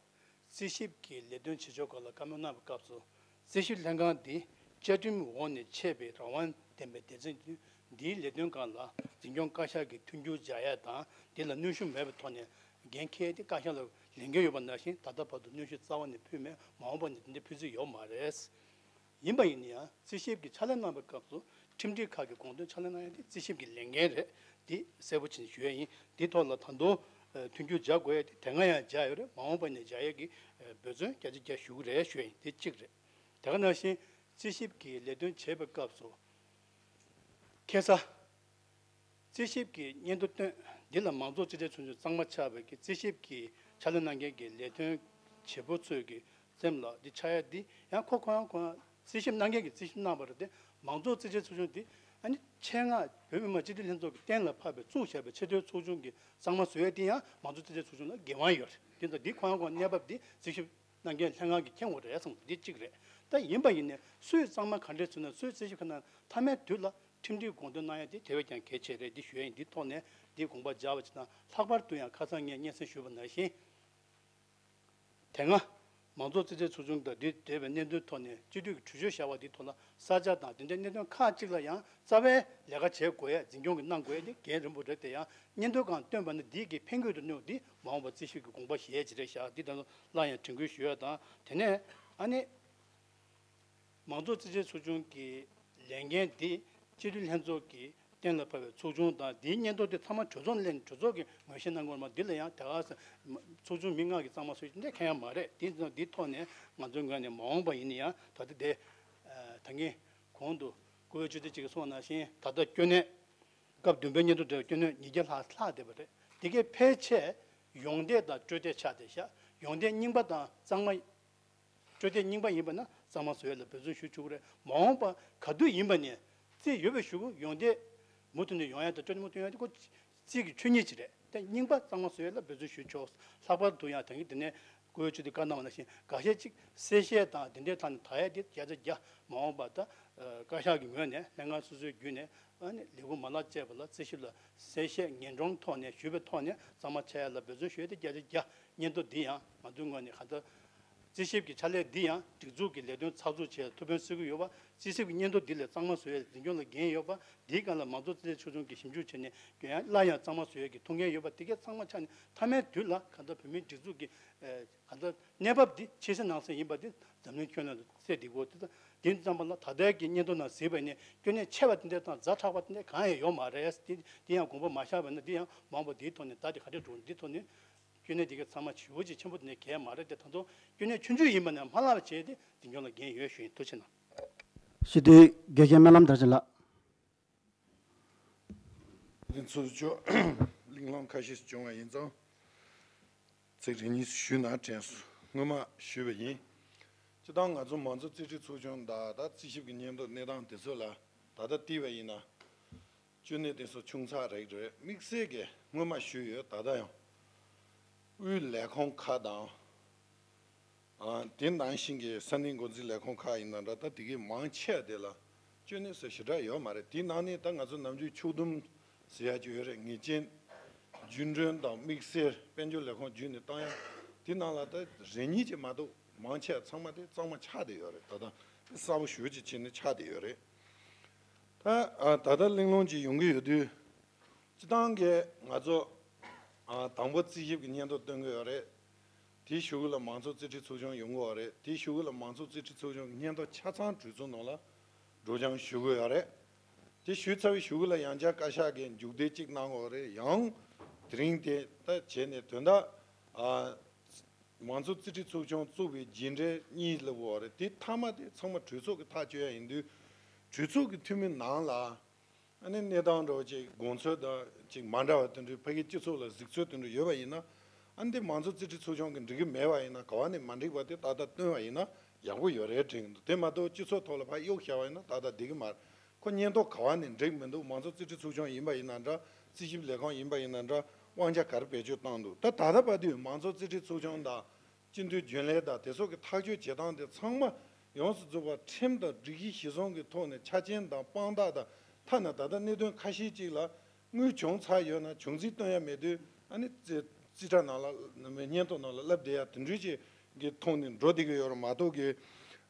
རྩིས་ཞིབ་ཀྱི་ལས་དོན་བྱེད་ཕྱོགས་སྐོར་ལ་བཀའ་མོལ་གནང་བའི་སྐབས་སུ་རྩིས་ཞིབ་ལྷན་ཁང་འདི་བཅའ་ཁྲིམས་འོག་ནས་ཆད་པའི་རང་དབང་ལྡན་པའི་སྡེ་ཚན་དུ་ འདིའི་ལས་དོན་སྒང་ལ་འཛིན་སྐྱོང་བཀའ་ཤག་གིས་མཐུན་འགྱུར་སྦྱར་ཡ་དང་། འདི་ལ་གནོན་ཤུགས་མེད་པའི་ཐོག་ནས་འགན་འཁྱེར་ཏེ་བཀའ་ཤག་ལ་ལས་འགན་ཡོད་པ་ནང་བཞིན། ད་ལྟ་བར་དུ་གནོན་ཤུགས་རྩ་བ་ནས་ཕུལ་མེད། མ་འོངས་པ་ནས་དེ་འདྲ་ཕུལ་རྩིས་ཡོད་མ་རེད། ཡིན་པ་ཡིན་ན་ཡང་རྩིས་ཞིབ་ཀྱི་ཕྱག་ལས་གནང་བའི་སྐབས་སུ་ཁྲིམས་སྒྲིག་ཁག་གི་དགོངས་དོན་ཕྱག་ལས་གནང་ཡ་དེ་རྩིས་ཞིབ་ཀྱི་ལས་འགན་རེད། འདི་གསལ་པོ་བྱས་ནས་ཞུ་ཡ་ཡིན། འདི་ཐོག་ལ་ད་དུང་ཨ་མཐུན་འགྱུར་སྦྱར་དགོས་ཡ་དེ་དེ་སྔ་ཡང་སྦྱར་ཡོད་རེད། མ་འོངས་པ་ནས་སྦྱར་ཡ་གི་ཨ་འབད་བརྩོན་བརྒྱ་ཆ་བརྒྱ་ཞུ་གི་རེད་ཞུ་ཡ་ཡིན། དེ་གཅིག་རེད། དེ་ག་ནང་བཞིན་རྩིས་ཞིབ་ཀྱི་ལས་དོན་བྱེད་པའི་སྐབས་སུ་ཁ་སང་རྩིས་ཞིབ་ཀྱི་སྙན་ཐོ་བཏོན། འདི་ལ་མང་གཙོ་རྩིས་ཁྲའི་ཚོགས་ཆུང་གཙང་མ་ཆགས་པའི་གི་རྩིས་ཞིབ་ཀྱི་ཕྱག་ལས་གནང་མཁན་གྱི་ལས་དོན་བྱེད་པོ་ཚོས་ཀྱི་སེམས་ལ་འདི་ཆགས་ཡ་འདི་ཡང་ཁོ་ཁོ་རང་ཁོ་རང་རྩིས་ཞིབ་གནང་མཁན་གྱིས་རྩིས་ཞིབ་གནང་བ་རེད་དེ། མང་གཙོ་རྩིས་ཁྲའི་ཚོགས་ཆུང་འདི་ཨ་ནི་ཆེད་མངགས་བོད་མི་མང་སྤྱི་འཐུས་ལྷན་ཚོགས་ཀྱིས་གཏན་ལ་ཕབ་པའི་བཙུགས་བཞག་པའི་ཆེས་མཐོའི་ཚོགས་ཆུང་གི་གཙང་མ་བཟོ་ཡ་འདི་ཡང་མང་གཙོ་རྩིས་ཁྲའི་ཚོགས་ཆུང་ལ་འགན་དབང་ཡོད་རེད། འདི་ཚོ་འདི་ཁོ་རང་ཁོ་རང་གནས་བབ་འདི་རྩིས་ཞིབ་གནང་མཁན་ལྷན་ཁང་གིས་མཁྱེན་དགོས་རེད་བསམ། འདི་གཅིག་རེད། ད་ཡིན་པ་ཡིན་ནའི་སུས་གཙང་མ་ག་འདྲས་བཟོས་ན། སུས་རྩིས་ཞིབ་ག་ན་མཐའ་མའི་དུས་ལ་ཁྲིམས་སྒྲིག་དགོངས་དོན་གནང་ཡ་དེ་དེ་བས་ཀྱང་གལ་ཆེ་རེད། འདི་ཞུ་ཡ་ཡིན། འདི་ཐོག་ནས་འདི་དགོངས་པ་འཇགས་པ་བྱས་ན། ལྷག་པར་དུ་ཡང་ཁ་སང་ངས་སྙན་སེང་ཞུས་པ་ནང་བཞིན། དེ་སྔ་མང་གཙོ་རྩིས་ཁྲའི་ཚོགས་ཆུང་དང་འདི་འབྲེལ་བའི་གནད་དོན་ཐོག་ནས་སྤྱི་འཐུས་ཀྱི་གྲོས་ཆོད་བཞག་པ་འདི་ཐོག་ལ་ས་ཆ་དང་དེ་འདྲའི་གནད་དོན་ཁག་ཅིག་ལ་ཡང་རྩ་བའི་ལས་ཀ་བྱེད་དགོས་ཡ། འཛིན་སྐྱོང་གིས་གནང་དགོས་ཡ་འདི་འགན་རིམ་པོ་རེད་དེ། ཡང་སྙན་ཐོ་སྒང་བཏོན་པ་ནི་འདི་གི་ཕན་གྱི་འདུག་འདི་མ་འོངས་པ་རྩིས་ཞིབ་ཀྱི་དགོངས་པ་བཞེས་ཡ་ཅིག་རེད་ཤག་འདི་དང་སླར་ཡང་དྲན་སྐུལ་ཞུ་ཡ་དང་། དེ་ནས་ཨ་ནི། མང་གཙོ་རྩིས་ཁྲའི་ཚོགས་ཆུང་གི་ལས་འགན་འདི་སྤྱི་འཐུས་ལྷན་ཚོགས་ཀྱིས་གཏན་ལ་ཕབ་པའི་ཚོགས་ཆུང་དང་། འདིའི་སྙན་ཐོ་དེ་ཚང་མ་གྲོས་ཚོགས་ནས་ལེན། གྲོས་ཚོགས་ཀྱིས་ངོས་བཞེས་གནང་དགོས་མ། འདི་ལ་ཡང་དེ་ག་ཚོགས་ཆུང་མི་ལྔ་གིས་གཙང་མ་བཟོས་འདི་འཁྱེར་ཡ་མ་རེད། འདི་འདི་ཐོག་ནས་ང་ཚོའི་ངོས་ནས་མ་འོངས་པ་ཡིན་ན་ཡང་། ད་ལྟ་དེ་ད་གིན་གོང་དུ་བཀུར་འོས་སྤྱི་འཐུས་གཅིག་གིས་གསུངས་པ་ནང་བཞིན། ད་ལྟ་སྐྱོ་གནས་སྐབས་བདུན་པའི་སྙན་ཐོ་དེ་སྐྱོ་གནས་ཉིས་བརྒྱ་ལྷག་ལྷག་བསྡད་པ་རེད། དེ་གའི་ཕལ་ཆེར་ཡོངས་འདེད་དང་སྤྲོད་འདེད་ཆགས་བསྡད་ཤག་ཡོངས་འདེད་རྙིང་པ་དང་གཙང་མ། སྤྲོད་འདེད་རྙིང་པ་ཡིན་པ་ན་གཙང་མ་བཟོ་ཡ་ལ་འབད་བརྩོན་ཞུ་ཆོག་གི་རེད། མ་འོངས་པ་ག་དུས་ཡིན་པ་ནས་རྩིས་ཡོད་པའི་གཞུག་གུ་ཡོངས་འདེད་མུ་མཐུད་ནས་ཡོང་ཡ་དང་། སྤྲོད་འདེད་མུ་མཐུད་ཡོང་ཡ་དེ་ཁོ་རྩིས་ཀྱི་ཆོས་ཉིད་ཅིག་རེད། དེ་རྙིང་པ་གཙང་མ་བཟོ་ཡ་ལ་འབད་བརྩོན་ཞུ་ཆོག་ལྷག་པར་དུ་ཡང་ད་གིན་དེ་ནས་བཀུར་འོས་སྤྱི་འཐུས་བཀའ་གནང་བ་ནང་བཞིན། འགའ་ཤས་ཅིག་གསལ་བཤད་དང་དེ་འདྲའི་ཐད་ནས་ད་ཡ་དེ་བརྒྱ་ཆ་བརྒྱ། མ་འོངས་པ་ད་བཀའ་ཤག་གི་ངོས་ནས་ལྷན་ཁང་སོ་སོའི་བརྒྱུད་ནས་ཨ་ནི་ལས་ཁུངས་མ་ལག་བཅས་པ་ལ་རྩིས་ཞིབ་ལ་གསལ་བཤད་ངེས་འགྲོའི་ཐོག་ནས་ཞུས་པའི་ཐོག་ནས་གཙང་མ་ཆགས་ཡ་ལ་འབད་བརྩོན་ཞུས་ཏེ། བརྒྱ་ཆ་བརྒྱ། སྙན་ཐོ་འདི་ཡང་ང་ཚོའི་ངོས་ནས་གང་ལྟར་རྩིས་ཞིབ་ཀྱི་ཕྱག་ལས་འདི་ཡང་སྒྲིག་འཛུགས་ཀྱི་ལས་དོན་ཚགས་ཚུད་བྱེད་ཡ་ཐུགས་ཕན་གསོས་ཀྱི་ཡོད་པ། རྩིས་ཞིབ་ཀྱི་སྙན་ཐོ་འདི་ལས་གཙང་མ་བཟོ་ཡ་འཛིན་སྐྱོང་ལ་འགན་ཡོད་པ། འདིའི་སྒང་ལ་མང་གཙོ་རྩིས་ཞིབ་ཚོགས་ཆུང་གིས་ཞིབ་འཇུག་བྱས་ནས་ཡང་སླར་ཡང་གཙང་མ་བཟོ་ཡ་གི་ཐུགས་འགན་ཡོད་པ། དེ་གའི་ཚང་མ་ཆགས་ནས་མཐའ་མའི་དུས་ལ་གང་ལྟར་བོད་མིའི་སྒྲིག་འཛུགས་ཀྱི་ཨ་གང་ལྟར་གནས་བབ་འདི་ཆེས་སེ་ནང་སེ་ཡིན་པ་འདི་འཛམ་གླིང་ཁྱོན་ལ་གསལ་འདེབས་དགོས། དེ་དང་དེ་ཙམ་པ་ལ་ད་ལྟའི་གི་སྙན་ཐོ་ནང་གཟིགས་པ་ནི་སྐྱོ་གནས་ཆེ་བ་དེ་འདྲ་དང་ཛ་དྲག་པ་དེ་འདྲ་གང་ཡང་ཡོད་མ་རེད། དེ་དེ་ཡང་དགོངས་པ་མ་བཞག་པ་ན། འདི་ཡང་མ་འོངས་པ་འདིའི་ཐོག་ནས་ད་དེ་ག་འདྲ་འགྲོ། འདིའི་ཐོག་ནས་སྐྱོ་གནས་དེ་ག་ཚང་མ་ཞེ་པོ་ཅིག་ཆེན་པོ་དེ་འདྲ་གང་ཡང་མ་རེད་དེ། ད་དུང་སྐྱོ་གནས་ཆུང་ཆུང་ཡིན་པ་ནས་མ་ལྷག་པ་བྱས་ཏེ་འཛིན་སྐྱོང་ལ་འགན་ཡོད་ཞུ་ཡིན། ཐུགས་རྗེ་གནང་། སྤྱི་འཐུས་དགེ་བཤེས་སྨོན་ལམ་དར་ཅན་ལགས། དེ་ཚོ་ཆོ་གླེང་སློང་ཁ་ཤས་ཤིག་བྱུང་བ་ཡིན་ཙང་། ཚིག་རེ་གཉིས་ཞུས་ན་དྲན་སོང་། སྔོན་མ་ཞུས་པ་ཡིན། སྤྱིར་བཏང་ང་ཚོ་མང་གཙོ་རྩིས་ཁྲའི་ཚོགས་ཆུང་དང་ད་རྩིས་ཞིབ་ཀྱི་སྙན་ཐོ་གནས་སྟངས་དེ་ཚོ་ལ་ད་ལྟ་བལྟས་པ་ཡིན་ན། སྐྱོ་གནས་དེ་ཚོ་ཆུང་ཚག་རེད་རེད། དམིགས་བསལ་གྱི་སྔོན་མ་ཞུས་ཡོད། ད་ལྟ་ཡང་དབུས་ལས་ཁུངས་ཁག་དང་། ཨ་དེ་ནང་བཞིན་གྱི་ས་གནས་འགོ་འཛིན་ལས་ཁུངས་ཁག་ཡིན་ན་འདྲ། ད་དེ་གའི་མང་ཆེ་བ་དེ་ལ་སྐྱོ་གནས་ཟེར་ཞེ་དྲག་ཡོད་མ་རེད། དེའི་ནང་ནས་ད་ང་ཚོ་ནམ་རྒྱུན་ཕྱོགས་བསྡོམས་ཟེར་ཡ་ཅིག་ཡོད་རེད། ངེས་ཅན། རྒྱུན་གྲོན་དང་དམིགས་བསལ་དཔལ་འབྱོར་ལས་ཁུངས་བརྒྱུད་ནས་བཏང་ཡ། དེ་ནང་ལ་ད་རེ་གཉིས་ཅིག་མ་གཏོགས་མང་ཆེ་བ་ཚང་མ་དེ་གཙང་མ་ཆགས་བསྡད་ཡོད་རེད། ད་ལྟ་གསལ་པོ་ཞེ་པོ་ཅིག་བྱས་ནས་ཆགས་བསྡད་ཡོད་རེད། ད་ཨ་ད་ལྟ་གླེང་སློང་ཅིག་ཡོང་གི་ཡོད་དུས། སྤྱིར་བཏང་གི་ང་ཚོ་ཨ་དང་པོ་རྩིས་ཞིབ་ཀྱི་སྙན་ཐོ་བཏོན་གྱི་ཡོད་རེད། དེའི་གཞུག་གུ་ལ་མང་གཙོ་རྩིས་ཁྲའི་ཚོགས་ཆུང་ཡོང་གི་ཡོད་རེད། དེའི་གཞུག་གུ་ལ་མང་གཙོ་རྩིས་ཁྲའི་ཚོགས་ཆུང་གི་སྙན་ཐོ་ཆ་ཚང་གྲོས་ཚོགས་ནང་ལ་སྒྲོག་སྦྱང་ཞུ་གི་ཡོད་རེད། དེ་ཞུས་ཚར་བའི་གཞུག་གུ་ལ་ཡང་བསྐྱར་བཀའ་ཤག་གིས་མཇུག་སྡེབ་གཅིག་གནང་གི་ཡོད་རེད། ཡང་དེ་རིང་དེ་ལྟ་བྱས་ནས་དོན་དག་ཨ་མང་གཙོ་རྩིས་ཁྲའི་ཚོགས་ཆུང་བཙུགས་པའི་རྗེས་འབྲེལ་གཉིས་ལབ་ཀྱི་ཡོད་རེད། དེ་མཐའ་མ་དེ་ཚང་མ་གྲོས་ཚོགས་ཀྱིས་ཐག་གཅོད་ཡ་ཡིན་དུས། གྲོས་ཚོགས་ཀྱི་འཐུས་མི་ནང་ལ་ཨ་ནི་གནས་སྟངས་འདྲ་བོ་ཅིག་དགོངས་ཚུལ་དང་ཅིག་མ་འདྲ་བ་དེ་འདྲའི་ཕ་གིའི་སྤྱི་ཚོགས་ལ་གཟིགས་ཚུལ་དེ་འདྲ་ཡོད་པ་ཡིན་ན། ཨ་ནི་དེ་མང་གཙོ་རྩིས་ཁྲའི་ཚོགས་ཆུང་གིས་འགྲིག་གི་མེད་པ་ཡིན་ན། ག་བ་ནས་མ་འགྲིག་པ་དེ་ཏག་ཏག་བཏོན་པ་ཡིན་ན་ཡག་པོ་ཡོད་རེད་དྲན་གྱི་འདུག་དེ་མ་གཏོགས་སྤྱི་ཚོགས་ཐོག་ལ་ཕར་གཡུག་བཞག་པ་ཡིན་ན་ཏག་ཏག་བསྡད་ཀྱི་མ་རེད། ཁོ་སྙན་ཐོ་ག་བ་ནས་འགྲིག་མི་འདུག་མང་གཙོ་རྩིས་ཁྲའི་ཚོགས་ཆུང་ཡིན་པ་ཡིན་ན་འདྲ། རྩིས་ཞིབ་ལས་ཁང་ཡིན་པ་ཡིན་ན་འདྲ། དབང་ཆ་ག་རེ་བེད་སྤྱོད་བཏང་འདུག་ད་ད་ལྟ་བར་དུ་མང་གཙོ་རྩིས་ཁྲའི་ཚོགས་ཆུང་དང་། སྤྱི་འཐུས་རྒྱུན་ལས་དང་དེ་ཚོ་གི་ཐག་གཅོད་བྱེད་སྟངས་དེ་ཚང་མ་ཡོངས་སུ་རྫོགས་པ་ཁྲིམས་དང་སྒྲིག་གཞི་གཞིར་བཟུང་གི་ཐོག་ནས་ཆ་རྐྱེན་དང་དཔང་རྟགས་དང་། ཐ་ན་ད་ལྟ་གནད་དོན་ཁ་ཤས་ཅིག་ལ་དངུལ་བྱུང་ཚར་ཡོད་ན་བྱུང་རྩིས་སྟོན་ཡ་མེད་དུས། ཨ་ནི་རྩིས་རྩིས་ཁྲ་ནང་ལ་སྙན་ཐོ་ནང་ལ་ལབ་བསྡད་ཡ་དེ་འདྲ་ཅིག་གི་ཐོག་ནས་འགྲོ་བསྡད་ཀྱི་ཡོད་རེད་མ་གཏོགས་ཀྱི།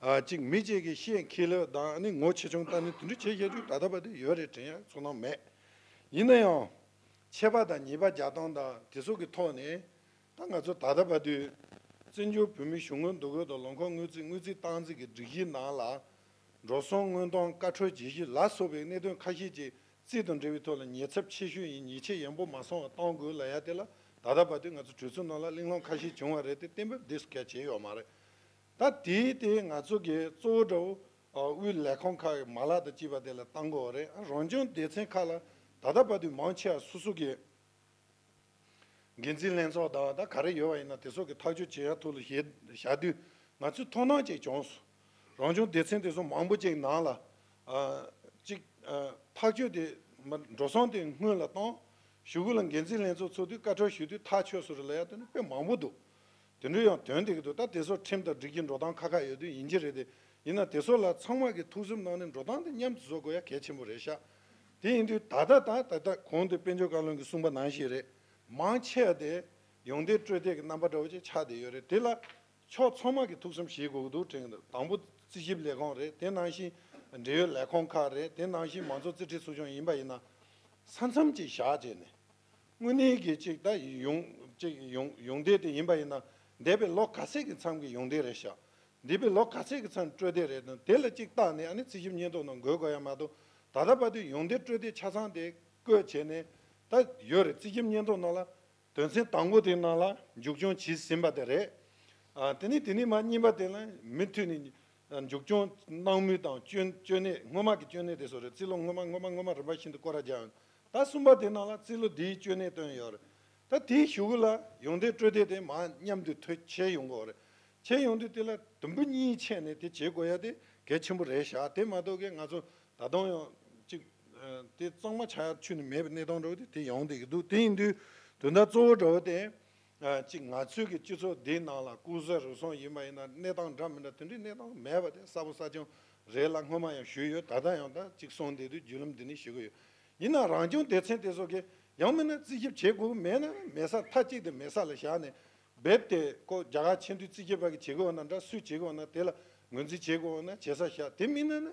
ཨ་གཅིག་མི་གཅིག་གིས་ཤེས་མཁས་ལོས་དང་ནི་ངོ་ཆེ་ཆུང་ལྟ་ནི་དེ་འདྲ་བྱེད་བཞག་རྒྱུ་ད་ལྟ་བར་དུ་ཡོད་རེད་དྲན་ཡ་ཚོར་སྣང་མེད། ཡིན་ན་ཡང་ཆད་པ་དང་ཉེས་པ་རྒྱག་སྟངས་དང་དེ་ཚོ་གི་ཐོག་ནས་ད་ང་ཚོ་ད་ལྟ་བར་དུ་བཙན་བྱོལ་བོད་མིའི་གཞུང་གི་འདུ་འགོད་དང་ལུང་ཁག་དངུལ་རྩིས་དངུལ་རྩིས་སྟངས་འཛིན་གྱི་སྒྲིག་གཞི་ནང་ལ་འགྲོ་སོང་དངོས་དང་བཀའ་འཁྲོལ་བྱེད་གཞི་ལ་སོགས་པའི་གནད་དོན་ཁ་ཤས་ཀྱི་རྩིས་དང་འབྲེལ་བའི་ཐོག་ལ་ཉེས་ཚབས་ཆེ་ཤོས་ཡིན། ཉེས་ཆད་ཡང་པོ་མ་སོང་བ་གཏོང་དགོས་ལབ་ཡ་དེ་ལ་ད་ལྟ་བར་དུ་ང་ཚོ་གྲོས་ཚོགས་ནང་ལ་གླེང་སློང་ཁ་ཤས་བྱུང་བ་རེད་དེ་གཏན་འབེབས་དེ་སུ་གལ་བྱས་ཡོད་མ་རེད། ད་དེའི་སྟེང་ང་ཚོ་གི་གཙོ་བོ་འདྲ་བོ་དབུས་ལས་ཁུངས་ཁག་གི་མ་ལག་དང་བཅས་པ་དེ་ལ་བཏང་དགོས་པ་རེད། རང་སྐྱོང་སྡེ་ཚན་ཁག་ལ་ད་ལྟ་བར་དུ་མང་ཆེ་བ་སོ་སོ་གི་འགན་འཛིན་ལྷན་ཚོགས་དང་ད་ག་རེ་ཡོད་པ་ཡིན་ན་དེ་ཚོ་གི་ཐག་གཅོད་བྱེད་ཡ་ཐོག་ལ་བཞག་བཞག་དུས་ང་ཚོས་ཐུགས་སྣང་ཅིག་བྱུང་སོང་། རང་སྐྱོང་སྡེ་ཚན་དེ་ཚོ་མང་པོ་ཅིག་ནང་ལ་ཨ་ཅིག་ཨ་ཐག་གཅོད་དེ་མ་འགྲོ་སོང་དེ་སྔོན་ལ་བཏང་གཞུག་གུ་ལ་འགན་འཛིན་ལྷན་ཚོགས་ཚོགས་དུས་བཀའ་འཁྲོལ་ཞུ་དུས་ཐག་ཆོད་སོང་རེད་ལབ་ཡ་དེ་ནི་དཔེ་མང་པོ་འདུག་དེ་འདྲ་ཡང་དོན་དེ་གི་འདུག་ད་དེ་ཚོ་ཁྲིམས་དང་སྒྲིག་གཞི་འགྲོ་སྟངས་ཁག་ཁག་ཡོད་དུས་ཡིན་གྱི་རེད་དེ། ཡིན་ན་དེ་ཚོ་ལ་ཚང་མ་གི་ཐུགས་སེམས་ནང་ནས་འགྲོ་སྟངས་དེ་མཉམ་དུ་བཟོ་དགོས་ཡ་གལ་ཆེན་པོ་རེད་ཤག་དེ་ཡིན་དུས་ད་ལྟ་ད་ད་ལྟ་གོང་དུ་དཔལ་འབྱོར་བཀའ་བློན་གྱིས་གསུངས་པ་ནང་བཞིན་རེད། མང་ཆེ་བ་དེ་ཡོང་བསྡད་སྤྲོད་བསྡད་ཀྱི་རྣམ་པ་འདྲ་བོ་ཅིག་ཆགས་བསྡད་ཡོད་རེད། དེ་ལ་ཕྱོགས་ཚང་མ་གི་ཐུགས་སེམས་བཞེས་དགོས་ཀྱི་འདུག་དྲན་གྱི་འདུག་དང་པོ་རྩིས་ཞིབ་ལས་ཁུངས་རེད། དེ་ནང་བཞིན་འབྲེལ་ཡོད་ལས་ཁུངས་ཁག་རེད། དེ་ནང་བཞིན་མང་གཙོ་རྩིས་ཁྲའི་ཚོགས་ཆུང་ཡིན་པ་ཡིན་ན་ས་མཚམས་ཅིག་བཞག་བྱས་ནས། དངོས་གནས་ཀྱི་ཅིག་ད་ཡོང་ཅིག་ཡོང་ཡོང་བསྡད་དེ་ཡིན་པ་ཡིན་ན་འདས་པའི་ལོ་ག་ཚོད་ཀྱི་མཚམས་ཀྱི་ཡོང་བསྡད་རེད་ཤག་འདས་པའི་ལོ་ག་ཚོད་ཀྱི་མཚམས་སྤྲོད་བསྡད་རེད་དང་དེ་ལ་ཅིག་བལྟས་ནས་ཨ་ནི་རྩིས་ཞིབ་སྙན་ཐོ་ནང་འགོད་དགོས་ཡ་མ་གཏོགས་ད་ལྟ་བར་དུ་ཡོང་བསྡད་སྤྲོད་བསྡད་ཆ་ཚང་དེ་བཀོད་བྱས་ནས་ད་ཡོད་རེད། རྩིས་ཞིབ་སྙན་ཐོ་ནང་ལ་དོན་ཚན་དང་པོ་དེ་ནང་ལ་མཇུག་སྐྱོང་བྱས་ཟིན་པ་དེ་རེད། ཨ་དེ་ནས་དེ་ནས་མར་གཉིས་པ་དེ་ལ་མུ་མཐུད་ནས་མཇུག་སྐྱོང་གནང་མུས་དང་སྐྱོན་སྐྱོན་གནད་སྔོན་མ་གི་སྐྱོན་གནད་དེ་ཚོ་རེད། རྩིས་ལོ་སྔོན་མ་སྔོན་མ་སྔོན་མ་རིམ་པ་བཞིན་དུ་སྐོར་ར་རྒྱག་ཡོང་། ད་གསུམ་པ་དེ་ནང་ལ་རྩིས་ལོ་འདིའི་སྐྱོན་གནད་བཏོན་ཡོད་རེད། ད་དེའི་གཞུག་གུ་ལ་ཡོང་བསྡད་སྤྲོད་བསྡད་དེ་མར་མཉམ་དུ་ཐོན་བྱས་ཡོང་གི་ཡོད་རེད། བྱས་ཡོང་དུས་དེ་ལ་དུམ་བུ་གཉིས་ཕྱེ་ནས་དེ་བྱེད་དགོས་ཡ་དེ་གལ་ཆེན་པོ་རེད་ཤག་དེ་མ་གཏོགས་ཀྱི་ང་ཚོ་ད་དུང་ཡང་ཅིག་ཨ་དེ་གཙང་མ་ཆགས་ཡ་ཁྱོན་ནས་མེད་པའི་གནས་སྟངས་འདྲ་བོ་དེ་དེ་ཡོང་བསྡད་ཀྱི་འདུག་དེ་ཡིན་དུས་དོན་དག་གཙོ་བོ་འདྲ་བོ་དེ། ཨ་གཅིག་ང་ཚོའི་གི་སྤྱི་ཚོགས་འདིའི་ནང་ལ་སྐུ་གཟུགས་རུལ་སུངས་ཡིན་པ་ཡིན་ན་གནས་སྟངས་འདྲ་མི་འདྲ་དེ་འདྲའི་གནས་སྟངས་མེད་པ་དེ་གསལ་པོ་གསལ་རྐྱང་རེད་ལ་སྔོན་མ་ཡང་ཞུས་ཡོད། ད་ལྟ་ཡང་ད་གཅིག་གསུངས་བསྡད་དུས་བརྒྱུད་ལམ་འདི་ནས་ཞུ་གི་ཡོད། ཡིན་ནའང་རང་སྐྱོང་སྡེ་ཚན་དེ་ཚོ་གི་ཡང་མིན་ན་རྩིས་ཞིབ་བྱེད་དགོས་ཀྱི་མེད་ན་མེད་ས་མཐའ་གཅིག་ཏུ་མེད་ས་ལ་བཞག་ནས་རྦད་དེ་ཁོ་རྒྱ་གར་ཆེས་མཐོའི་རྩིས་ཞིབ་པ་གིས་བྱེད་དགོས་ན་འདྲ་སུས་བྱེད་དགོས་ན་དེ་ལ་ངོས་འཛིན་བྱེད་དགོས་ན་བྱེད་ས་བཞག་དེ་མིན་ན་ནི།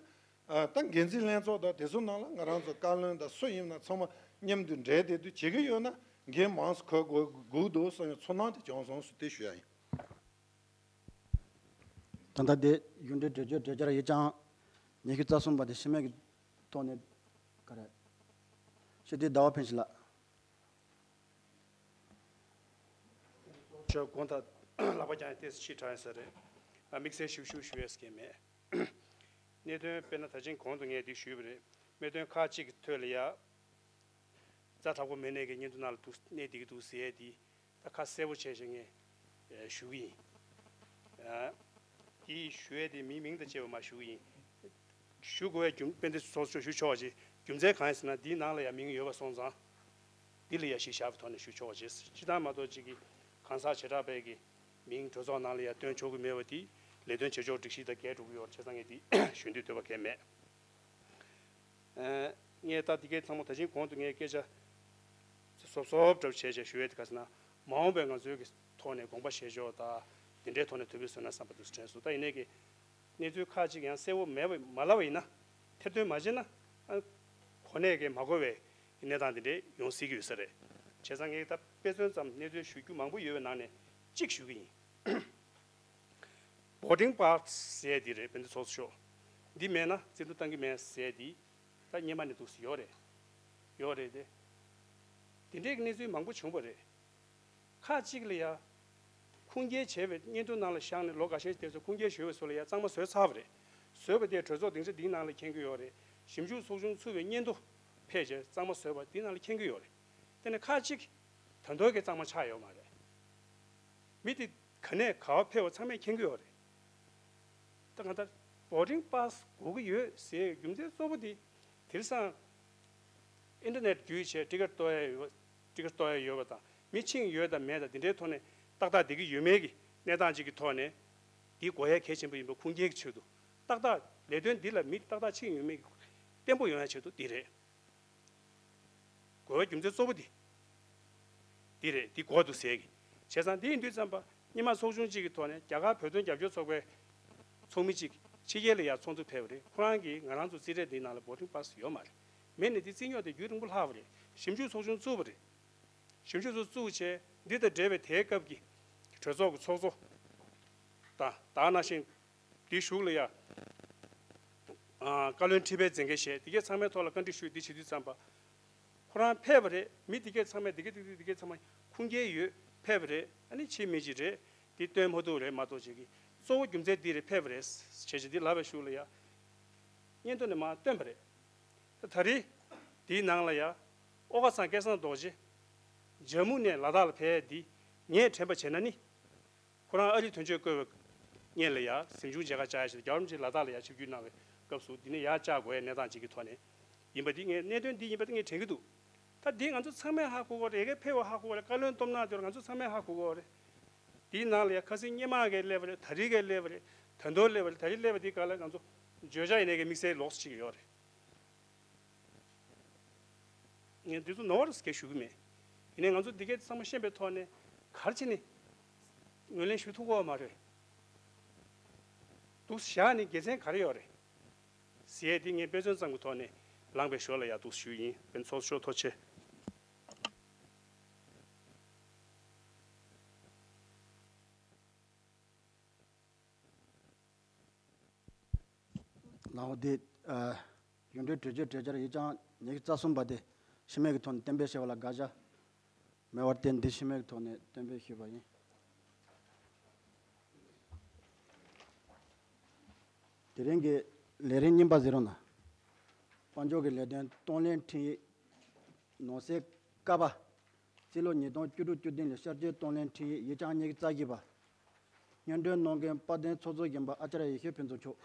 ཨ་ད་འགན་འཛིན་ལྷན་ཚོགས་དང་དེ་ཚོ་ནང་ལ་ང་རང་ཚོ་བཀའ་བློན་དང་སུ་ཡིན་ན་ཚང་མ་མཉམ་དུ་འབྲེལ་བསྡད་དུས་བྱེད་ཀྱི་ཡོད་ན་འགན་མང་ཙམ་འཁུར་དགོས་དགོས་འདུག་བསམ་ཡང་ཚོར་སྣང་དེ་བྱུང་སོང་ཟེར་དེ་ཞུ་ཡ་ཡིན། ད་ལྟ་དེ་གཞུང་འབྲེལ་གྲོས་ཆོད་གྲོས་འཆར་ཡིག་ཆ་ཉི་ཤུ་རྩ་གསུམ་པ་དེ་ཕྱི་མིག་གི་ཐོག་ནས་ག་རེ་ཞུ་དུས་ཟླ་བ་ཕན་ཞིང་ལགས། ཆོས་དགོངས་དག་ལག་པ་བརྐྱངས་ཏེ་ཕྱི་དྲགས་ཡིན་ས་རེད། ཨ་དམིགས་བསལ་ཞིབ་ཞུ་ཞུ་ཡས་ཀྱི་མེད། གནད་དོན་དཔེར་ན་ད་ཕྱིན་གོང་དུ་ངས་འདི་ཞུས་པ་རེད། གནད་དོན་ཁག་ཅིག་གི་ཐོག་ལ་ཡ། རྩ་དྲག་པོ་མེད་ནས་ཀྱི་སྙིང་སྟོབས་ནང་ལ་འདུག་གནས་འདི་གི་འདུག་ཟེར་ཡས་འདི། ད་ཁ་གསལ་པོ་བྱས་བྱས་ངས་ཞུ་གི་ཡིན། ཨ་འདི་ཞུ་ཡས་འདི་མིའི་མིང་དང་བཅས་པ་མ་ཞུ་གི་ཡིན། ཞུ་དགོས་པའི་རྒྱུ་དཔེ་འདི་ཚོགས་གཙོ་ཞུ་ཆོག་པ་ཅིག་རྒྱུ་མཚན་གང་ཡིན་ཟེར་ན་འདིའི་ནང་ལ་ཡང་མིང་ཡོད་པ་སོང་ཙང་། འདི་ལ་ཡང་གཞི་བཞག་པའི་ཐོག་ནས་ཞུ་ཆོག་པ་ཅིག་སྤྱི་བཏང་མ་གཏོགས་ཅིག་གི་གང་ཟག་བྱེ་བྲག་པའི་གི་མིང་གྲོས་ཚོགས་ནང་ལ་ཡང་བཏོན་ཆོག་གི་མེད་པ་འདི་ལས་དོན་བྱེད་ཕྱོགས་སྒྲིག་གཞི་དང་འགལ་འགྲོ་གི་ཡོད་རེད། བྱས་ཙང་ངས་འདི་ཞུ་འདོད་འདོད་པ་གང་ཡང་མེད། ངས་ད་འདི་གའི་ཚང་མ་ད་ཕྱིན་གོང་དུ་ངས་སྐད་ཆ་སོབ་སོབ་འདྲ་བོ་བྱས་བྱས་ཞུ་ཡས་དེ་ག་ཟེར་ན། མ་འོངས་པའི་ང་ཚོའི་གི་ཐོག་ནས་དགོངས་པ་བཞེས་ཕྱོགས་དང་དེ་འདྲའི་ཐོག་ནས་དོ་ཕོག་བཟོས་ན་བསམ་པ་འདུག་དྲན་སོང་། ད་ཡིན་ནའི་གི་གནས་ཚུལ་ཁག་ཅིག་ཡང་གསལ་བོ་མེད་པ་མ་ལབ་པ་ཡིན་ན། ཐེར་འདོན་མ་བྱས་ན་ཨ་གོ་གནས་ཀྱི་མ་གོ་བའི་གནས་སྟངས་དེ་འདྲའི་ཡོང་སྲིད་ཀྱི་ཡོད་ས་རེད། བྱས་ཙང་ངས་ད་དཔེ་མཚོན་ཙམ་གནས་ཚུལ་ཞུ་རྒྱུ་མང་པོ་ཡོད་པའི་ནང་ནས་གཅིག་ཞུ་གི་ཡིན། Boarding Pass ཟེར་ཡས་འདི་རེད། དཔེ་འདི་ཚོགས་གཙོ་མཆོག་འདི་མེད་ན་བཙན་འཛུལ་བཏང་གི་མེད་ཟེར་ཡས་འདི་ད་སྔོན་མ་ནས་འདུག་སེ་ཡོད་རེད། ཡོད་རེད་དེ། དེ་འདྲའི་གནས་ཚུལ་མང་པོ་བྱུང་བ་རེད། ཁག་ཅིག་ལ་ཡ། ཁུངས་སྐྱེལ་བྱས་པའི་སྙན་ཐོ་ནང་ལ་བཞག་ནས་ལོ་འགའ་ཤས་དེ་ཚོ་ཁུངས་སྐྱེལ་ཞུས་པ་ཚོ་ལ་ཡ་གཙང་མ་བཟོས་ཚར་བ་རེད། བཟོས་པ་དེ་གྲོས་ཚོགས་སྡིངས་ཆ་འདིའི་ནང་ལ་མཁྱེན་གྱི་ཡོད་རེད། ཞིབ་འཇུག་ཚོགས་ཆུང་ཚུགས་པའི་སྙན་ཐོ་ཕེབས་རྗེས་གཙང་མ་བཟོས་པ་འདིའི་ནང་ལ་མཁྱེན་གྱི་ཡོད་རེད། དེ་ནས་ཁག་ཅིག་ད་དུང་གི་གཙང་མ་ཆགས་ཡོད་མ་རེད། མི་དེ་ག་ནས་ག་བ་ཕེབས་པ་ཚང་མས་མཁྱེན་གྱི་ཡོད་རེད། ད་གང་ལྟར་Boarding Pass དགོས་ཀྱི་ཡོད་ཟེར་རྒྱུ་མཚན་གཙོ་བོ་དེ། དེང་སང་ཨིན་ཊར་ནེཊ་བརྒྱུད་བྱས་ཊི་ཀེཊ་གཏོང་ཡ་ཡོད་པ། ཊི་ཀེཊ་གཏོང་ཡ་ཡོད་པ་དང་མི་ཕྱིན་ཡོད་དང་མེད་དང་དེ་འདྲའི་ཐོག་ནས་ཏག་ཏག་བསྡད་ཀྱི་ཡོད་མེད་ཀྱི་གནས་སྟངས་ཅིག་གི་ཐོག་ནས། འདི་དགོས་ཡ་གལ་ཆེན་པོ་ཡིན་པ་ཁུངས་སྐྱེལ་གྱི་ཆེད་དུ། ཏག་ཏག་ལས་དོན་འདི་ལ་མི་ཏག་ཏག་ཕྱིན་ཡོད་མེད་ཀྱི་བརྟན་པོ་ཡོང་ཡ་ཆེད་དུ་འདི་རེད། དགོས་པའི་རྒྱུ་མཚན་གཙོ་བོ་འདི། འདི་རེད། འདི་དགོས་འདུག་ཟེར་གི། བྱས་ཙང་འདི་ཡིན་དུས་ཙམ་པ་སྔོན་མ་ཚོགས་ཆུང་གཅིག་གི་ཐོག་ནས་རྒྱ་གར་བོད་དོན་རྒྱབ་སྐྱོར་ཚོགས་པའི་ ཚོགས་མི་གཅིག་ཕྱི་རྒྱལ་ལ་ཡར་ཚོགས་འདུ་ཕེབས་པ་རེད། ཁོ་རང་གིས་ང་རང་ཚོ་རྩིས་ཁྲ་འདིའི་ནང་ལ་boarding pass་ཡོད་མ་རེད། མེད་ནས་འདི་རྩིས་རྙོག་དེ་རྒྱུན་རིང་པོ་ལྷག་པ་རེད། ཞིབ་འཇུག་ཚོགས་ཆུང་བཙུགས་པ་རེད། ཞིབ་འཇུག་ཚོགས་བཙུགས་བྱས་འདི་དང་འབྲེལ་བའི་དེའི་སྐབས་ཀྱི་གྲོས་ཚོགས་ཀྱི་ཚོགས་གཙོ་དང་ད་ག་ནང་བཞིན་འདིའི་གཞུག་ལ་ཡ་བཀའ་བློན་ཁྲི་པའི་མཛད་འགན་བཞེས་འདི་གའི་ཚང་མའི་ཐོག་ལ་བཀའ་འདྲི་ཞུས་འདི་བྱེད་དུས་ཙམ་པ། ཁོ་རང་ཕེབས་པ་རེད། མི་འདི་གས་ཚང་མས་འདི་གས་འདི་གས་འདི་གས་ཚང་མ་ཁུངས་སྐྱེལ་ཡོད། ཕེབས་པ་རེད། ཨ་ནི་ཕྱི་མི་ཅིག་རེད། འདི་སྟོན་མ་ཐུབ་རེད་མ་གཏོགས་བྱེད་ཀྱི་གཙོ་བོ་རྒྱུ་མཚན་འདི་རེད་ཕེབས་པ་རེད་བྱས་བྱས་འདི་ལབ་པའི་གཞུག་ལ་ཡ། སྙན་ཐོ་ནས་མར་བཏོན་པ་རེད། ད་ད་རེས་འདིའི་ནང་ལ་ཡ། ཨོ་ཀ་ཚང་སྐལ་བཟང་རྡོ་རྗེ། ཇམ་མུ་ནས་ལ་དྭགས་ལ་ཕེབས་འདི་ངས་དྲན་པ་བྱས་ན་ནི། ཁོ་རང་ཨ་རིའི་དོན་གཅོད་བསྐོས་པའི་སྔོན་ལ་ཡ་གཟིམ་ཆུང་མཇལ་ཁ་བཅར་ཡ་ཞིག་རྒྱལ་བ་རིན་པོ་ཆེ་ལ་དྭགས་ལ་ཡ་ཆིབས་བསྒྱུར་གནང་བའི་སྐབས་སུ་འདི་ནས་ཡར་བཅར་དགོས་ཡ་གནས་སྟངས་ཅིག་གི་ཐོག་ནས་ཡིན་པ་འདི་ངས་གནད་དོན་འདི་ཡིན་པ་འདི་ངས་དྲན་གྱི་འདུག་ད་འདི་ང་ཚོ་ཚང་མས་ཧ་གོ་གི་རེད། ཡ་གི་ཕེབས་པ་ཧ་གོ་གི་རེད། བཀའ་བློན་སྟོབས་ན་དེ་ང་ཚོ་ཚང་མས་ཧ་གོ་གི་རེད། འདིའི་ནང་ལ་ཡ་ཁ་སང་སྔོན་མ་གི་སླེབས་པ་རེད། ད་རེས་གི་སླེབས་པ་རེད། ད་དུང་སླེབས་པ་རེད། ད་རེས་སླེབས་པ་འདི་ག་ལ་ང་ཚོ་བརྗོད་བྱ་ཡིན་ནའི་གི་དམིགས་བསལ་ལོགས་སུ་ཅིག་ཡོད་རེད། ངས་འདི་ཚོ་ནོར་བ་རེད་ཟེར་ཞུ་གི་མེད། ཡིན་ནའི་ང་ཚོ་འདི་གའི་ཚང་མ་ཤེས་པའི་ཐོག་ནས་ག་རེ་བྱས་ནས་ངོས་ལེན་ཞུ་ཐུབ་ཀྱི་ཡོད་མ་རེད། འདུག་བཞག་ནས་དགེ་མཚན་ག་རེ་ཡོད་རེད་ཟེར་ཡས་འདི་ངས་དཔེ་མཚོན་ཙམ་གྱི་ཐོག་ནས་ལངས་པའི་ཞོར་ལ་ཡ་འདུག་ཞུ་ཡིན། དཔེ་ཚོགས་གཙོ་མཆོག་ཐུགས་རྗེ་ཆེ། ལའོ་དེ། ཨ། རྒྱུན་གྲོས་གྲོས་ཆོད་གྲོས་འཆར་ཡིག་ཆ་ཉི་ཤུ་རྩ་གསུམ་པ་དེ་ཕྱི་མིག་གི་ཐོག་ནས་གཏན་འབེབས་བྱས་པ་ལ་དགག་བྱ་མེད་པར་བརྟེན་འདི་ཕྱི་མིག་གི་ཐོག་ནས་གཏན་འབེབས་ཞུས་པ་ཡིན། དེ་རིང་གི་ལས་རིམ་རྙིང་པ་ཟེར་རུང་ན། དཔལ་འབྱོར་གྱི་ལས་དོན་གཏོང་ལེན་འཕྲིན་ཡིག་ནང་གསེས་ཀ་པ། རྩིས་ལོ་ཉིས་སྟོང་བཅུ་དྲུག་བཅུ་བདུན་ལ་བསྐྱར་བཅོས་གཏོང་ལེན་འཕྲིན་ཡིག་ཡིག་ཆ་ཉི་ཤུ་རྩ་བཞི་པ། སྙན་སྒྲོན་གནང་མཁན་དཔལ་ལྡན་ཚོགས་གཙོ་གཞོན་པ་ཨ་ཙརྱ་ཡེ་ཤེས་ཕུན་ཚོགས་མཆོག་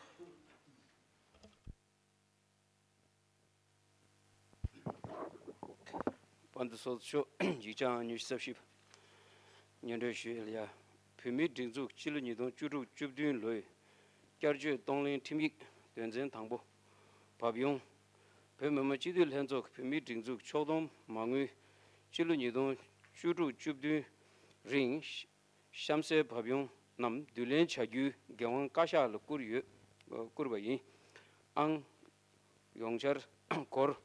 དཔལ་ལྡན་ཚོགས་གཙོ་མཆོག་ཡིག་ཆ་ཉི་ཤུ་རྩ་བཞི་པ། སྙན་སྒྲོན་ཞུ་ཡས་ལ་ཡ། བོད་མིའི་སྒྲིག་འཛུགས་སྤྱི་ལོ་ཉིས་སྟོང་བཅུ་དྲུག་བཅུ་བདུན་ལོའི་བསྐྱར་བཅོས་གཏོང་ལེན་ཁྲིམས་ཡིག་དོན་ཚན་དང་པོ། བབ་ཡོང་། བོད་མི་མང་སྤྱི་འཐུས་ལྷན་ཚོགས་ཀྱི་བོད་མིའི་སྒྲིག་འཛུགས་ཕྱོགས་བསྡོམས་མ་དངུལ་སྤྱི་ལོ་ཉིས་སྟོང་བཅུ་དྲུག་བཅུ་བདུན་རིང་གཤམ་གསལ་བབ་ཡོང་རྣམས་བསྡུ་ལེན་བྱ་རྒྱུའི་འགན་དབང་བཀའ་ཤག་ལ་བསྐུར་ཡོད། བསྐུར་བ་ཡིན། ཨང་། ཡོངས་འཆར་སྒོར།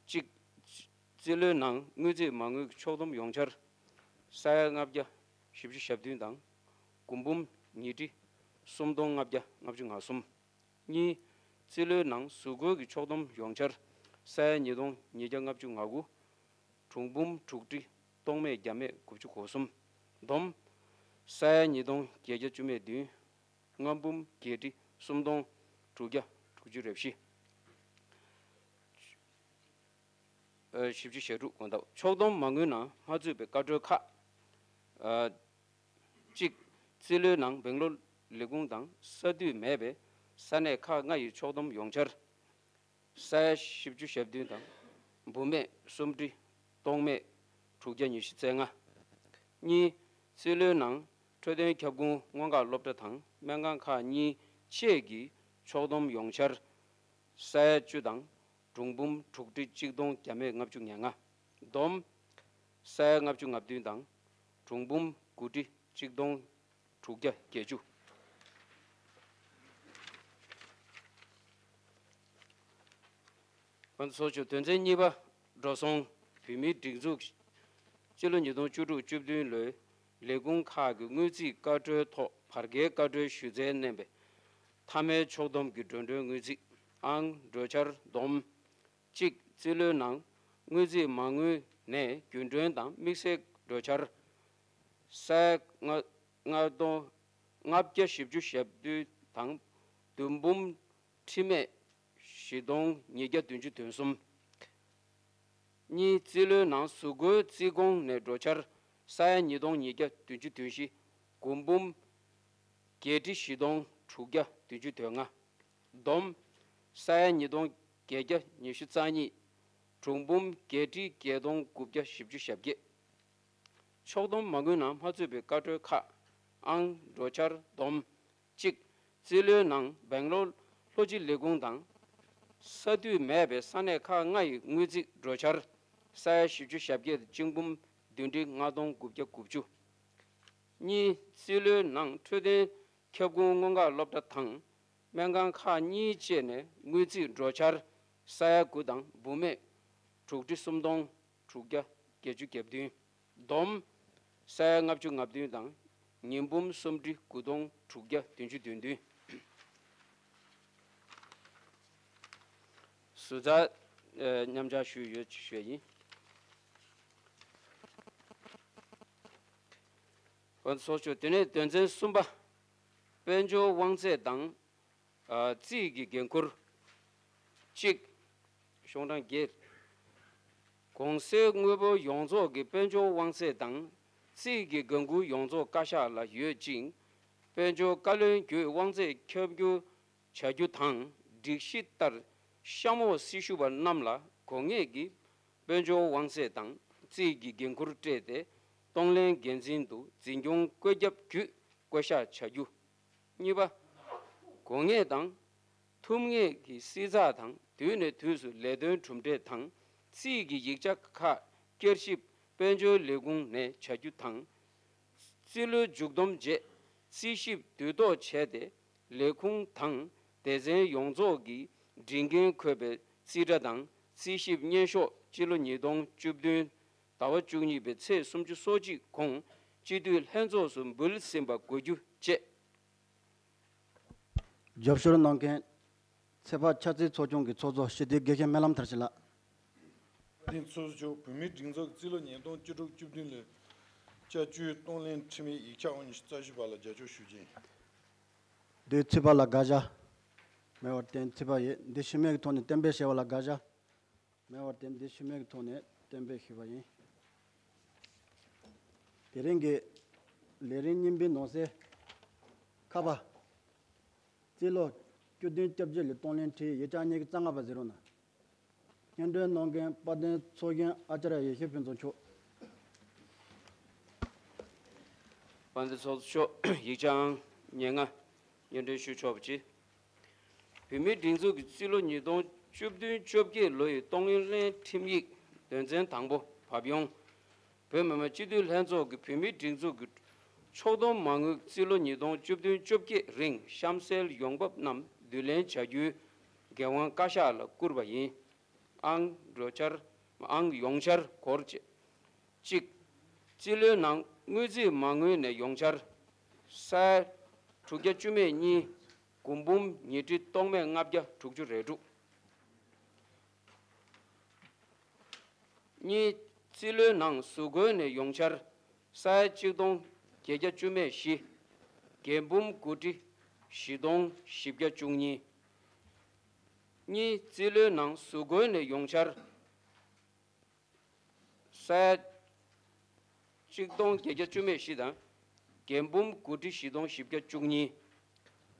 གཅིག་རྩིས་ལོའི་ནང་དངུལ་རྩིས་མ་དངུལ་གྱི་ཕྱོགས་བསྡོམས་ཡོངས་འཆར། ས་ཡ་ལྔ་བརྒྱ་བཞི་བཅུ་ཞེ་བདུན་དང་། སྒོར་འབུམ་ཉིས་ཁྲི་སུམ་སྟོང་ལྔ་བརྒྱ་ལྔ་བཅུ་ང་གསུམ། གཉིས། རྩིས་ལོའི་ནང་གཟུགས་སྐོར་གྱི་ཕྱོགས་བསྡོམས་ཡོངས་འཆར། ས་ཡ་ཉིས་སྟོང་ཉིས་བརྒྱ་ལྔ་བཅུ་ང་དགུ། གྲངས་འབུམ་དྲུག་ཁྲི་སྟོང་མེད་བརྒྱ་མེད་དགུ་བཅུ་གོ་གསུམ། བསྡོམས། ས་ཡ་ཉིས་སྟོང་བརྒྱད་བརྒྱ་བཅུ་མེད་བདུན། ལྔ་འབུམ་བརྒྱད་ཁྲི་སུམ་སྟོང་དྲུག་བརྒྱ་དྲུག་ཅུ་རེ་བཞི། ཨ། བཞི་བཅུ་ཞེ་དྲུག་དགོངས་དག་ཕྱོགས་བསྡོམས་མ་དངུལ་ནང་མ་ཚུད་པའི་བཀའ་འཁྲོལ་ཁག་ཨ། གཅིག་རྩིས་ལོའི་ནང་སྦེང་ལོར་ལས་ཁུངས་དང་ས་དུས་མེད་པའི་ས་གནས་ཁག་ལྔ་ཡི་ཕྱོགས་བསྡོམས་ཡོངས་འཆར། ས་ཡ་བཞི་བཅུ་ཞེ་བདུན་དང་། འབུམ་མེད་སུམ་ཁྲི་སྟོང་མེད་དྲུག་བརྒྱ་ཉི་ཤུ་རྩ་ལྔ། གཉིས། རྩིས་ལོའི་ནང་འཕྲོད་བསྟེན་ཁྱབ་ཁོངས་སྔོན་འགོག་སློབ་གྲྭ་དང་སྨན་ཁང་ཁག་གཉིས་ཆེད་ཀྱི་ཕྱོགས་བསྡོམས་ཡོངས་འཆར། ས་ཡ་བཅུ་དང་། གྲངས་འབུམ་དྲུག་ཁྲི་གཅིག་སྟོང་བརྒྱ་མེད་ལྔ་བཅུ་ང་ལྔ། བསྡོམས། ས་ཡ་ལྔ་བཅུ་ང་བདུན་དང་། གྲངས་འབུམ་དགུ་ཁྲི་གཅིག་སྟོང་དྲུག་བརྒྱ་བརྒྱད་ཅུ། ང་ཚོ་ཚོགས་ཆུང་དོན་ཚན་གཉིས་པ་འགྲོ་སོང་བོད་མིའི་སྒྲིག་འཛུགས་སྤྱི་ལོ་ཉིས་སྟོང་བཅུ་དྲུག་བཅུ་བདུན་ལོའི་ལས་ཁུངས་ཁག་གི་དངུལ་རྩིས་བཀའ་འཁྲོལ་ཐོག་བར་བརྒལ་བཀའ་འཁྲོལ་ཞུ་ཚད་བསྣན་པའི་མཐའ་མའི་ཕྱོགས་བསྡོམས་ཀྱི་འགྲོ་གྲོན་དངུལ་རྩིས་ཨང་འགྲོ་འཆར་བསྡོམས། གཅིག་རྩིས་ལོའི་ནང་དངུལ་རྩིས་མ་དངུལ་ནས་རྒྱུན་གྲོན་དང་དམིགས་བསལ་འགྲོ་འཆར། ས་ཡ་ལྔ་ལྔ་སྟོང་ལྔ་བརྒྱ་བཞི་བཅུ་ཞེ་བདུན་དང་བདུན་འབུམ་ཁྲི་མེད་བཞི་སྟོང་ཉིས་བརྒྱ་བདུན་ཅུ་དོན་གསུམ། གཉིས་རྩིས་ལོའི་ནང་གཟུགས་སྐོར་རྩིས་གོང་ནས་འགྲོ་འཆར་ས་ཡ་ཉིས་སྟོང་ཉིས་བརྒྱ་བདུན་ཅུ་དོན་བཞི། སྒོར་འབུམ་བརྒྱད་ཁྲི་བཞི་སྟོང་དྲུག་བརྒྱ་བདུན་ཅུ་དོན་ལྔ། བསྡོམས། ས་ཡ་ཉིས་སྟོང་བརྒྱད་བརྒྱ་ཉི་ཤུ་རྩ་གཉིས། གྲངས་འབུམ་བརྒྱད་ཁྲི་བརྒྱད་སྟོང་དགུ་བརྒྱ་བཞི་བཅུ་ཞེ་བརྒྱད། ཕྱོགས་བསྡོམས་མ་དངུལ་ནང་མ་ཚུད་པའི་བཀའ་འཁྲོལ་ཁག་ཨང་འགྲོ་འཆར་བསྡོམས། གཅིག་རྩིས་ལོའི་ནང་སྦེང་ལོར་ལྷོ་སྤྱི་ལས་ཁུངས་དང་། ས་དུས་མེད་པའི་ས་གནས་ཁག་ལྔ་ཡི་དངུལ་རྩིས་འགྲོ་འཆར། ས་ཡ་བཞི་བཅུ་ཞེ་བརྒྱད་དང་གཅིག་འབུམ་བདུན་ཁྲི་ལྔ་སྟོང་དགུ་བརྒྱ་དགུ་བཅུ། གཉིས་རྩིས་ལོའི་ནང་འཕྲོད་བསྟེན་ ཁྱབ་ཁོངས་སྔོན་འགོག་སློབ་གྲྭ་དང་སྨན་ཁང་ཁག་གཉིས་བཅས་ནས་དངུལ་རྩིས་འགྲོ་འཆར་ས་ཡ་དགུ་དང་འབུམ་མེད་དྲུག་ཁྲི་སུམ་སྟོང་དྲུག་བརྒྱ་བརྒྱད་ཅུ་གྱ་བདུན། བསྡོམས་ས་ཡ་ལྔ་བཅུ་ང་བདུན་དང་ཉིས་འབུམ་སུམ་ཁྲི་དགུ་སྟོང་དྲུག་བརྒྱ་བདུན་ཅུ་དོན་བདུན། ཟུར་ཟ་མཉམ་བཅར་ཞུས་ཡོད་ཅེས་ཞུ་ཡ་ཡིན། འོན་ཚོགས་ཞུ་དེ་ནས་དོན་ཚན་གསུམ་པ། དཔལ་འབྱོར་དབང་ཚད་དང་། ཨ། རྩིས་ཀྱི་འགན་འཁུར། གཅིག་གཞུང་གྲངས་བརྒྱད། གོང་གསལ་དངོས་པོ་ཡོངས་རྫོགས་ཀྱི་དཔལ་འབྱོར་དབང་ཚད་དང་རྩིས་ཀྱི་འགན་འཁུར་ཡོངས་རྫོགས་བཀའ་ཤག་ལ་ཡོད་ཅིང་། དཔལ་འབྱོར་བཀའ་བློན་བརྒྱུད་དབང་ཚད་ཁྱབ་བསྒྱུར་བྱ་རྒྱུ་དང་། སྒྲིག་གཞི་ལྟར་གཤམ་འོག་སྲི་ཞུ་བ་རྣམས་ལ་དགོས་ངེས་ཀྱི་དཔལ་འབྱོར་དབང་ཚད་དང་རྩིས་ཀྱི་འགན་འཁུར་སྤྲད་དེ། གཏོང་ལེན་འགན་འཛིན་དུ་འཛིན་སྐྱོང་བཀོད་ཁྱབ་བརྒྱུད་བསྐོ་གཞག་བྱ་རྒྱུ། གཉིས་པ། དགོས་ངེས་དང་ཐུབ་ངེས་ཀྱི་བསྲི་ཚགས་དང་དུས་ནས་དུས་སུ་ལས་དོན་གྲུབ་འབྲས་དང་རྩིས་ཀྱི་ཡིག་ཆ་ཁག་བསྐྱར་ཞིབ། དཔལ་འབྱོར་ལས་ཁུངས་ནས་བྱ་རྒྱུ་དང་། རྩིས་ལོ་མཇུག་བསྡོམས་རྗེས་རྩིས་ཞིབ་དུས་ཐོག་བྱས་ཏེ། ལས་ཁུངས་དང་སྡེ་ཚན་ཡོངས་རྫོགས་ཀྱི་སྒྲིག་འགན་འཁོད་པའི་རྩིས་ཁྲ་དང་རྩིས་ཞིབ་སྙན་ཤོག་སྤྱི་ལོ་ཉིས་སྟོང་བཅུ་བདུན་ཟླ་བ་བཅུ་གཉིས་པའི་ཚེས་སུམ་ཅུ་སོ་གཅིག་གོང་སྤྱི་འཐུས་ལྷན་ཚོགས་སུ་འབུལ་ཟིན་པ་དགོས་རྒྱུ་བཅས། རྒྱབ་སྐྱོར་གནང་མཁན་ཚེ་དཔག་ཆབ་སྲིད་ཚོགས་ཆུང་གི་ཚོགས་གཙོ་སྤྱི་འཐུས་དགེ་བཤེས་སྨོན་ལམ་མཐར་ཕྱིན་ལགས། བཀའ་དྲིན་ཚོགས་གཙོ། བོད་མིའི་སྒྲིག་འཛུགས་ཀྱི་རྩིས་ལོ་ཉིས་སྟོང་བཅུ་དྲུག་བཅུ་བདུན་ལོའི་བསྐྱར་བཅོས་གཏོང་ལེན་ཁྲིམས་ཡིག་ཡིག་ཆ་དབང་ཞུ་རྩ་ཞུ་བ་ལ་རྒྱབ་སྐྱོར་ཞུ་རྒྱུ་ཡིན། འདི་ཚེ་དཔག་ལ་དགག་བྱ་མེད་པར་བརྟེན་ཚེ་དཔག་ཡིས་འདི་ཤུལ་མའི་ཐོག་ནས་གཏན་འབེབས་བྱས་པ་ལ་དགག་བྱ་མེད་པར་བརྟེན་འདི་ཤུལ་མའི་ཐོག་ནས་གཏན་འབེབས་ཞུས་པ་ཡིན། དེ་རིང་གི་ལས་རིམ་རྙིང་པའི་ནང་གསེས་ཁ་པ། རྩིས་ལོ་བཅུ་བདུན་བཅོ་བརྒྱད་ལོའི་གཏོང་ལེན་ཁྲིམས་ཡིག་ཡིག་ཆ་གཉིས་ཀྱི་རྩ་ལྔ་པ་ཟེར་རོ་ན། སྙན་སྒྲོན་གནང་མཁན་དཔལ་ལྡན་ཚོགས་གཞོན་ཨ་ཙརྱ་ཡེ་ཤེས་ཕུན་ཚོགས་མཆོག་དཔལ་ལྡན་ཚོགས་གཙོ་མཆོག་ཡིག་ཆའང་ཉེར་ལྔ་སྙན་སྒྲོན་ཞུ་ཆོག་པ་བྱས། བོད་མིའི་སྒྲིག་འཛུགས་ཀྱི་རྩིས་ལོ་ཉིས་སྟོང་བཅུ་བདུན་བཅོ་བརྒྱད་ལོ་ཡི་གཏོང་ལེན་ཁྲིམས་ཡིག་དོན་ཚན་དང་པོ་བབ་ཡོང་། བོད་མི་མང་སྤྱི་འཐུས་ལྷན་ཚོགས་ཀྱིས་བོད་མིའི་སྒྲིག་འཛུགས་ཀྱི་ཕྱོགས་བསྡོམས་མ་དངུལ་རྩིས་ལོ་ཉིས་སྟོང་བཅུ་བདུན་བཅོ་བརྒྱད་རིང་གཤམ་གསལ་ཡོང་འབབ་རྣམས་བསྡུ་ལེན་བྱ་རྒྱུའི་འགན་དབང་བཀའ་ཤག་ལ་བསྐུར་བ་ཡིན། ཨང་འགྲོ་འཆར། ཨང་ཡོང་འཆར་སྐོར་བཅས། གཅིག་རྩིས་ལོའི་ནང་དངུལ་རྩིས་མ་དངུལ་ནས་ཡོང་འཆར་ས་ཡ་དྲུག་བརྒྱ་བཅུ་མེད་གཉིས། དགུ་འབུམ་ཉིས་ཁྲི་སྟོང་མེད་ལྔ་བརྒྱ་དྲུག་ཅུ་རེ་དྲུག་གཉིས། རྩིས་ལོའི་ནང་གཟུགས་བཀོལ་ནས་ཡོང་འཆར་ས་ཡ་གཅིག་སྟོང་བརྒྱད་བརྒྱ་བཅུ་མེད་བཞི། འགན་འབུམ་དགུ་ཁྲི་བཞི་སྟོང་བཞི་བརྒྱ་བཅུ་གཉིས། གཉིས། རྩིས་ལོའི་ནང་གཟུགས་བཀོལ་ནས་ཡོང་འཆར་ས་ཡ་གཅིག་སྟོང་བརྒྱད་བརྒྱ་བཅུ་མེད་བཞི་དང་། འགན་འབུམ་དགུ་ཁྲི་བཞི་སྟོང་བཞི་བརྒྱ་བཅུ་གཉིས།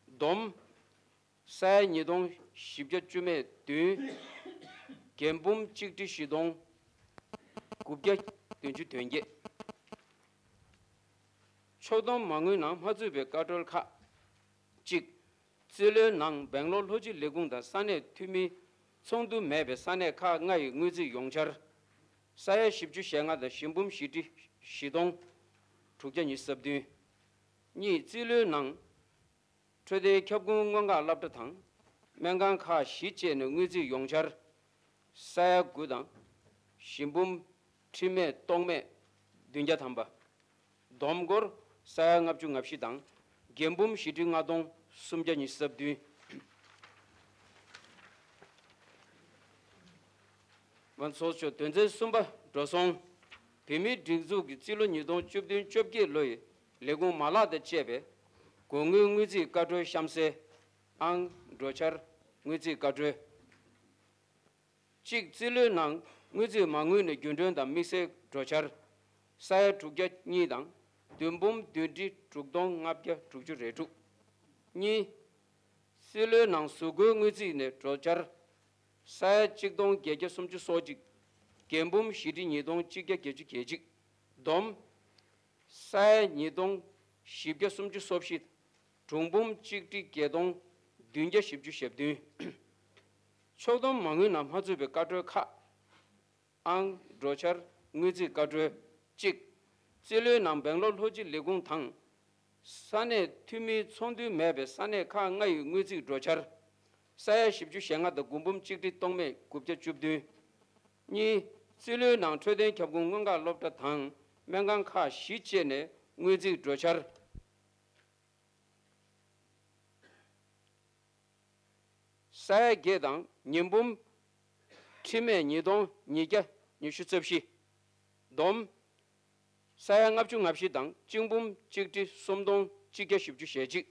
བསྡོམས། ས་ཡ་ཉིས་སྟོང་བཞི་བརྒྱ་བཅུ་མེད་བདུན། འགན་འབུམ་གཅིག་ཁྲི་བཞི་སྟོང་དགུ་བརྒྱ་བདུན་ཅུ་དོན་བརྒྱད། ཕྱོགས་བསྡོམས་མ་དངུལ་ནང་མ་ཚུད་པའི་བཀའ་འཁྲོལ་ཁག་གཅིག་རྩིས་ལོའི་ནང་སྦེང་ལོར་ལྷོ་སྤྱི་ལས་ཁུངས་དང་ས་གནས་འཐུས་མི་ཚོགས་འདུ་མེད་པའི་ས་གནས་ཁག་ལྔ་ཡི་དངུལ་རྩིས་ཡོང་འཆར་ས་ཡ་བཞི་བཅུ་ཞེ་ལྔ་དང་བཞི་འབུམ་བཞི་ཁྲི་བཞི་སྟོང་དྲུག་བརྒྱ་ཉི་ཤུ་རྩ་བདུན། གཉིས། རྩིས་ལོའི་ནང་འཕྲོད་བསྟེན་ཁྱབ་ཁོངས་སྔོན་འགོག་སློབ་གྲྭ་དང་སྨན་ཁང་ཁག་བཞི་བཅས་ནས་དངུལ་རྩིས་ཡོང་འཆར་ས་ཡ་དགུ་དང་བཞི་འབུམ་ཁྲི་མེད་སྟོང་མེད་བདུན་བརྒྱ་ཐམ་པ། བསྡོམས་སྒོར་ས་ཡ་ལྔ་བཅུ་ང་བཞི་དང་འགན་འབུམ་བཞི་ཁྲི་ལྔ་སྟོང་སུམ་བརྒྱ་ཉི་ཤུ་རྩ་བདུན། མ་ཚོགས་ཆོས་དོན་ཚན་གསུམ་པ་འགྲོ་སོང་། བོད་མིའི་སྒྲིག་འཛུགས་ཀྱི་རྩིས་ལོ་ཉིས་སྟོང་བཅུ་བདུན་བཅོ་བརྒྱད་ལོ་ཡི་ལས་ཁུངས་མ་ལག་དང་བཅས་པའི་དགོས་དངུལ་དངུལ་རྩིས་བཀའ་འཁྲོལ་གཤམ་གསལ། ཨང་འགྲོ་འཆར་དངུལ་རྩིས་བཀའ་འཁྲོལ། གཅིག་རྩིས་ལོའི་ནང་དངུལ་རྩིས་མ་དངུལ་ནས་རྒྱུན་གྲོན་དང་དམིགས་བསལ་འགྲོ་འཆར་ས་ཡ་དྲུག་བརྒྱ་གཉིས་དང་བདུན་འབུམ་བདུན་ཁྲི་དྲུག་སྟོང་ལྔ་བརྒྱ་དྲུག་ཅུ་རེ་དྲུག་གཉིས། རྩིས་ལོའི་ནང་གཟུགས་བཀོལ་དངུལ་རྩིས་ནས་འགྲོ་འཆར་ས་ཡ་གཅིག་སྟོང་བརྒྱད་བརྒྱ་སུམ་ཅུ་སོ་གཅིག་འགན་འབུམ་བཞི་ཁྲི་ཉིས་སྟོང་གཅིག་བརྒྱ་བརྒྱད་ཅུ་གྱ་གཅིག་བསྡོམས། ས་ཡ་ཉིས་སྟོང་བཞི་བརྒྱ་སུམ་ཅུ་སོ་བཞི། དྲུག་འབུམ་གཅིག་ཁྲི་བརྒྱད་སྟོང་བདུན་བརྒྱ་བཞི་བཅུ་ཞེ་བདུན། ཕྱོགས་བསྡོམས་མ་དངུལ་ནང་མ་ཚུད་པའི་བཀའ་འཁྲོལ་ཁག་ཨང་། འགྲོ་འཆར། དངུལ་རྩིས་བཀའ་འཁྲོལ། གཅིག་རྩིས་ལོའི་ནང་སྦེང་ལོར་ལྷོ་སྤྱི་ལས་ཁུངས་དང་ ས་གནས་འཐུས་མིའི་ཚོགས་འདུ་མེད་པའི་ས་གནས་ཁག་ལྔ་ཡི་དངུལ་རྩིས་འགྲོ་འཆར། ས་ཡ་བཞི་བཅུ་ཞེ་ལྔ་དང་སྒོར་འབུམ་གཅིག་ཁྲི་སྟོང་མེད་དགུ་བརྒྱ་བཅུ་བདུན། གཉིས། རྩིས་ལོའི་ནང་འཕྲོད་བསྟེན་ཁྱབ་ཁོངས་སྔོན་འགོག་སློབ་གྲྭ་དང་སྨན་ཁང་ཁག་བཞི་བཅས་ནས་དངུལ་རྩིས་འགྲོ་འཆར། ས་ཡ་བརྒྱད་དང་ཉིས་འབུམ་ཁྲི་མེད་ཉིས་སྟོང་ཉིས་བརྒྱ་ཉི་ཤུ་རྩ་བཞི། བསྡོམས། ས་ཡ་ལྔ་བཅུ་ང་བཞི་དང་གཅིག་འབུམ་གཅིག་ཁྲི་སུམ་སྟོང་གཅིག་བརྒྱ་བཞི་བཅུ་ཞེ་གཅིག།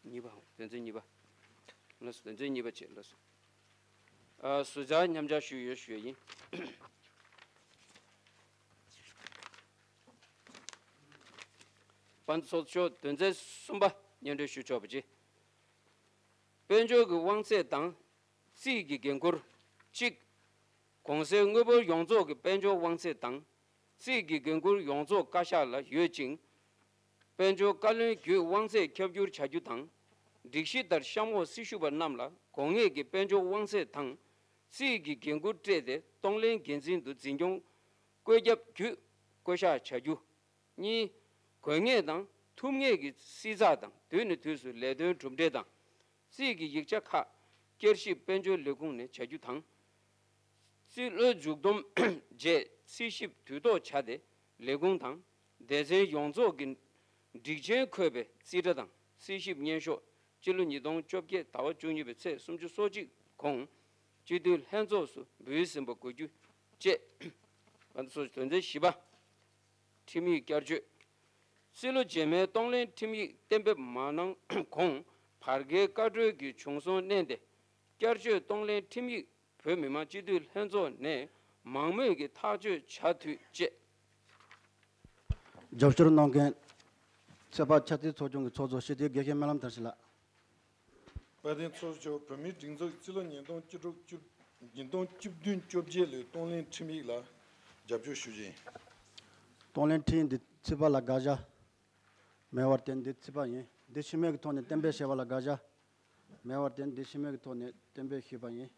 གཉིས་པ། དོན་ཚན་གཉིས་པ། ལགས་སོ། དོན་ཚན་གཉིས་པ་བྱེད། ལགས་སོ། ཨ། ཟུར་བཅར་མཉམ་བཅར་ཞུས་ཡོད་ཞུ་ཡ་ཡིན། དཔལ་ཚོགས་གཙོ་མཆོག་དོན་ཚན་གསུམ་པ་སྙན་སྒྲོན་ཞུ་ཆོག་པ་བྱེད། དཔལ་འབྱོར་གྱི་དབང་ཚད་དང་རྩིས་ཀྱི་འགན་འཁུར། གཅིག་གོང་གསལ་དངུལ་འབོར་ཡོངས་རྫོགས་ཀྱི་དཔལ་འབྱོར་དབང་ཚད་དང་། རྩིས་ཀྱི་འགན་འཁུར་ཡོངས་རྫོགས་བཀའ་ཤག་ལ་ཡོད་ཅིང་། དཔལ་འབྱོར་བཀའ་བློན་བརྒྱུད་དབང་ཚད་ཁྱབ་བསྒྱུར་བྱ་རྒྱུ་དང་། སྒྲིག་གཞི་ལྟར་གཤམ་འོག་སྲི་ཞུ་བ་རྣམས་ལ་དགོས་ངེས་ཀྱི་དཔལ་འབྱོར་དབང་ཚད་དང་། རྩིས་ཀྱི་འགན་འཁུར་སྤྲད་དེ་གཏོང་ལེན་འགན་འཛིན་དུ་འཛིན་སྐྱོང་བཀོད་ཁྱབ་བརྒྱུད་བསྐོ་གཞག་བྱ་རྒྱུ། གཉིས། དགོས་ངེས་དང་ཐུབ་ངེས་ཀྱི་བསྲི་ཚགས་དང་དུས་ནས་དུས་སུ་ལས་དོན་གྲུབ་འབྲས་དང་། རྩིས་ཀྱི་ཡིག་ཆ་ཁག་བསྐྱར་ཞིབ་དཔལ་འབྱོར་ལས་ཁུངས་ནས་བྱ་རྒྱུ་དང་། རྩིས་ལོའི་མཇུག་བསྡོམས་རྗེས་རྩིས་ཞིབ་དུས་ཐོག་བྱ་སྟེ། ལས་ཁུངས་དང་སྡེ་ཚན་ཡོངས་རྫོགས་ཀྱི་སྒྲིག་ཆེན་འཁོད་པའི་རྩིས་ཁྲ་དང་རྩིས་ཞིབ་སྙན་ཞུ། སྤྱི་ལོ་ཉིས་སྟོང་བཅོ་བརྒྱད་ཟླ་བ་བཅུ་གཉིས་པའི་ཚེས་སུམ་ཅུ་སོ་གཅིག་གོང་སྤྱི་འཐུས་ལྷན་ཚོགས་སུ་འབུལ་ཟིན་པ་དགོས་རྒྱུ་བཅས། ང་ཚོ་དོན་ཚན་བཞི་པ། ཁྲིམས་ཡིག་བསྐྱར་བཅོས། རྩིས་ལོ་རྗེས་མའི་གཏོང་ལེན་ཁྲིམས་ཡིག་གཏན་འབེབས་མ་གནང་གོང་བར་བརྒལ་བཀའ་འཁྲོལ་གྱི་བྱུང་སོང་བསྣན་ཏེ། བསྐྱར་བཅོས་གཏོང་ལེན་ཁྲིམས་ཡིག་བོད་མི་མང་སྤྱི་འཐུས་ལྷན་ཚོགས་ནས་མང་མོས་ཀྱིས་ཐག་གཅོད་བྱ་འཐུས་བཅས། རྒྱབ་སྐྱོར་གནང་མཁན་ཚོད་དཔག་ཆབ་སྲིད་ཚོགས་ཆུང་གི་ཚོགས་གཙོ་སྤྱི་འཐུས་དགེ་བཤེས་སྨོན་ལམ་དར་ཞིང་ལགས། དཔལ་ལྡན་ཚོགས་གཙོ། བོད་མིའི་སྒྲིག་འཛུགས་རྩིས་ལོ་ཉིས་སྟོང་བཅུ་དྲུག་བཅུ། ཉིས་སྟོང་བཅུ་བདུན་བཅོ་བརྒྱད་ལོའི་གཏོང་ལེན་ཁྲིམས་ཡིག་ལ་རྒྱབ་སྐྱོར་ཞུ་རྒྱུ་ཡིན། གཏོང་ལེན་ཁྲིམས་ཡིག་འདི་ཚིག་ཕབ་ལ་དགག་བྱ་མེད་པར་བརྟེན་འདི་ཚིག་ཕབ་ཡིན། འདི་ཕྱི་མོལ་གྱི་ཐོག་ནས་གཏན་འབེབས་བྱས་པ་ལ་དགག་བྱ་མེད་པར་བརྟེན་འདི་ཕྱི་མོལ་གྱི་ཐོག་ནས་གཏན་འབེབས་ཞུས་པ་ཡིན།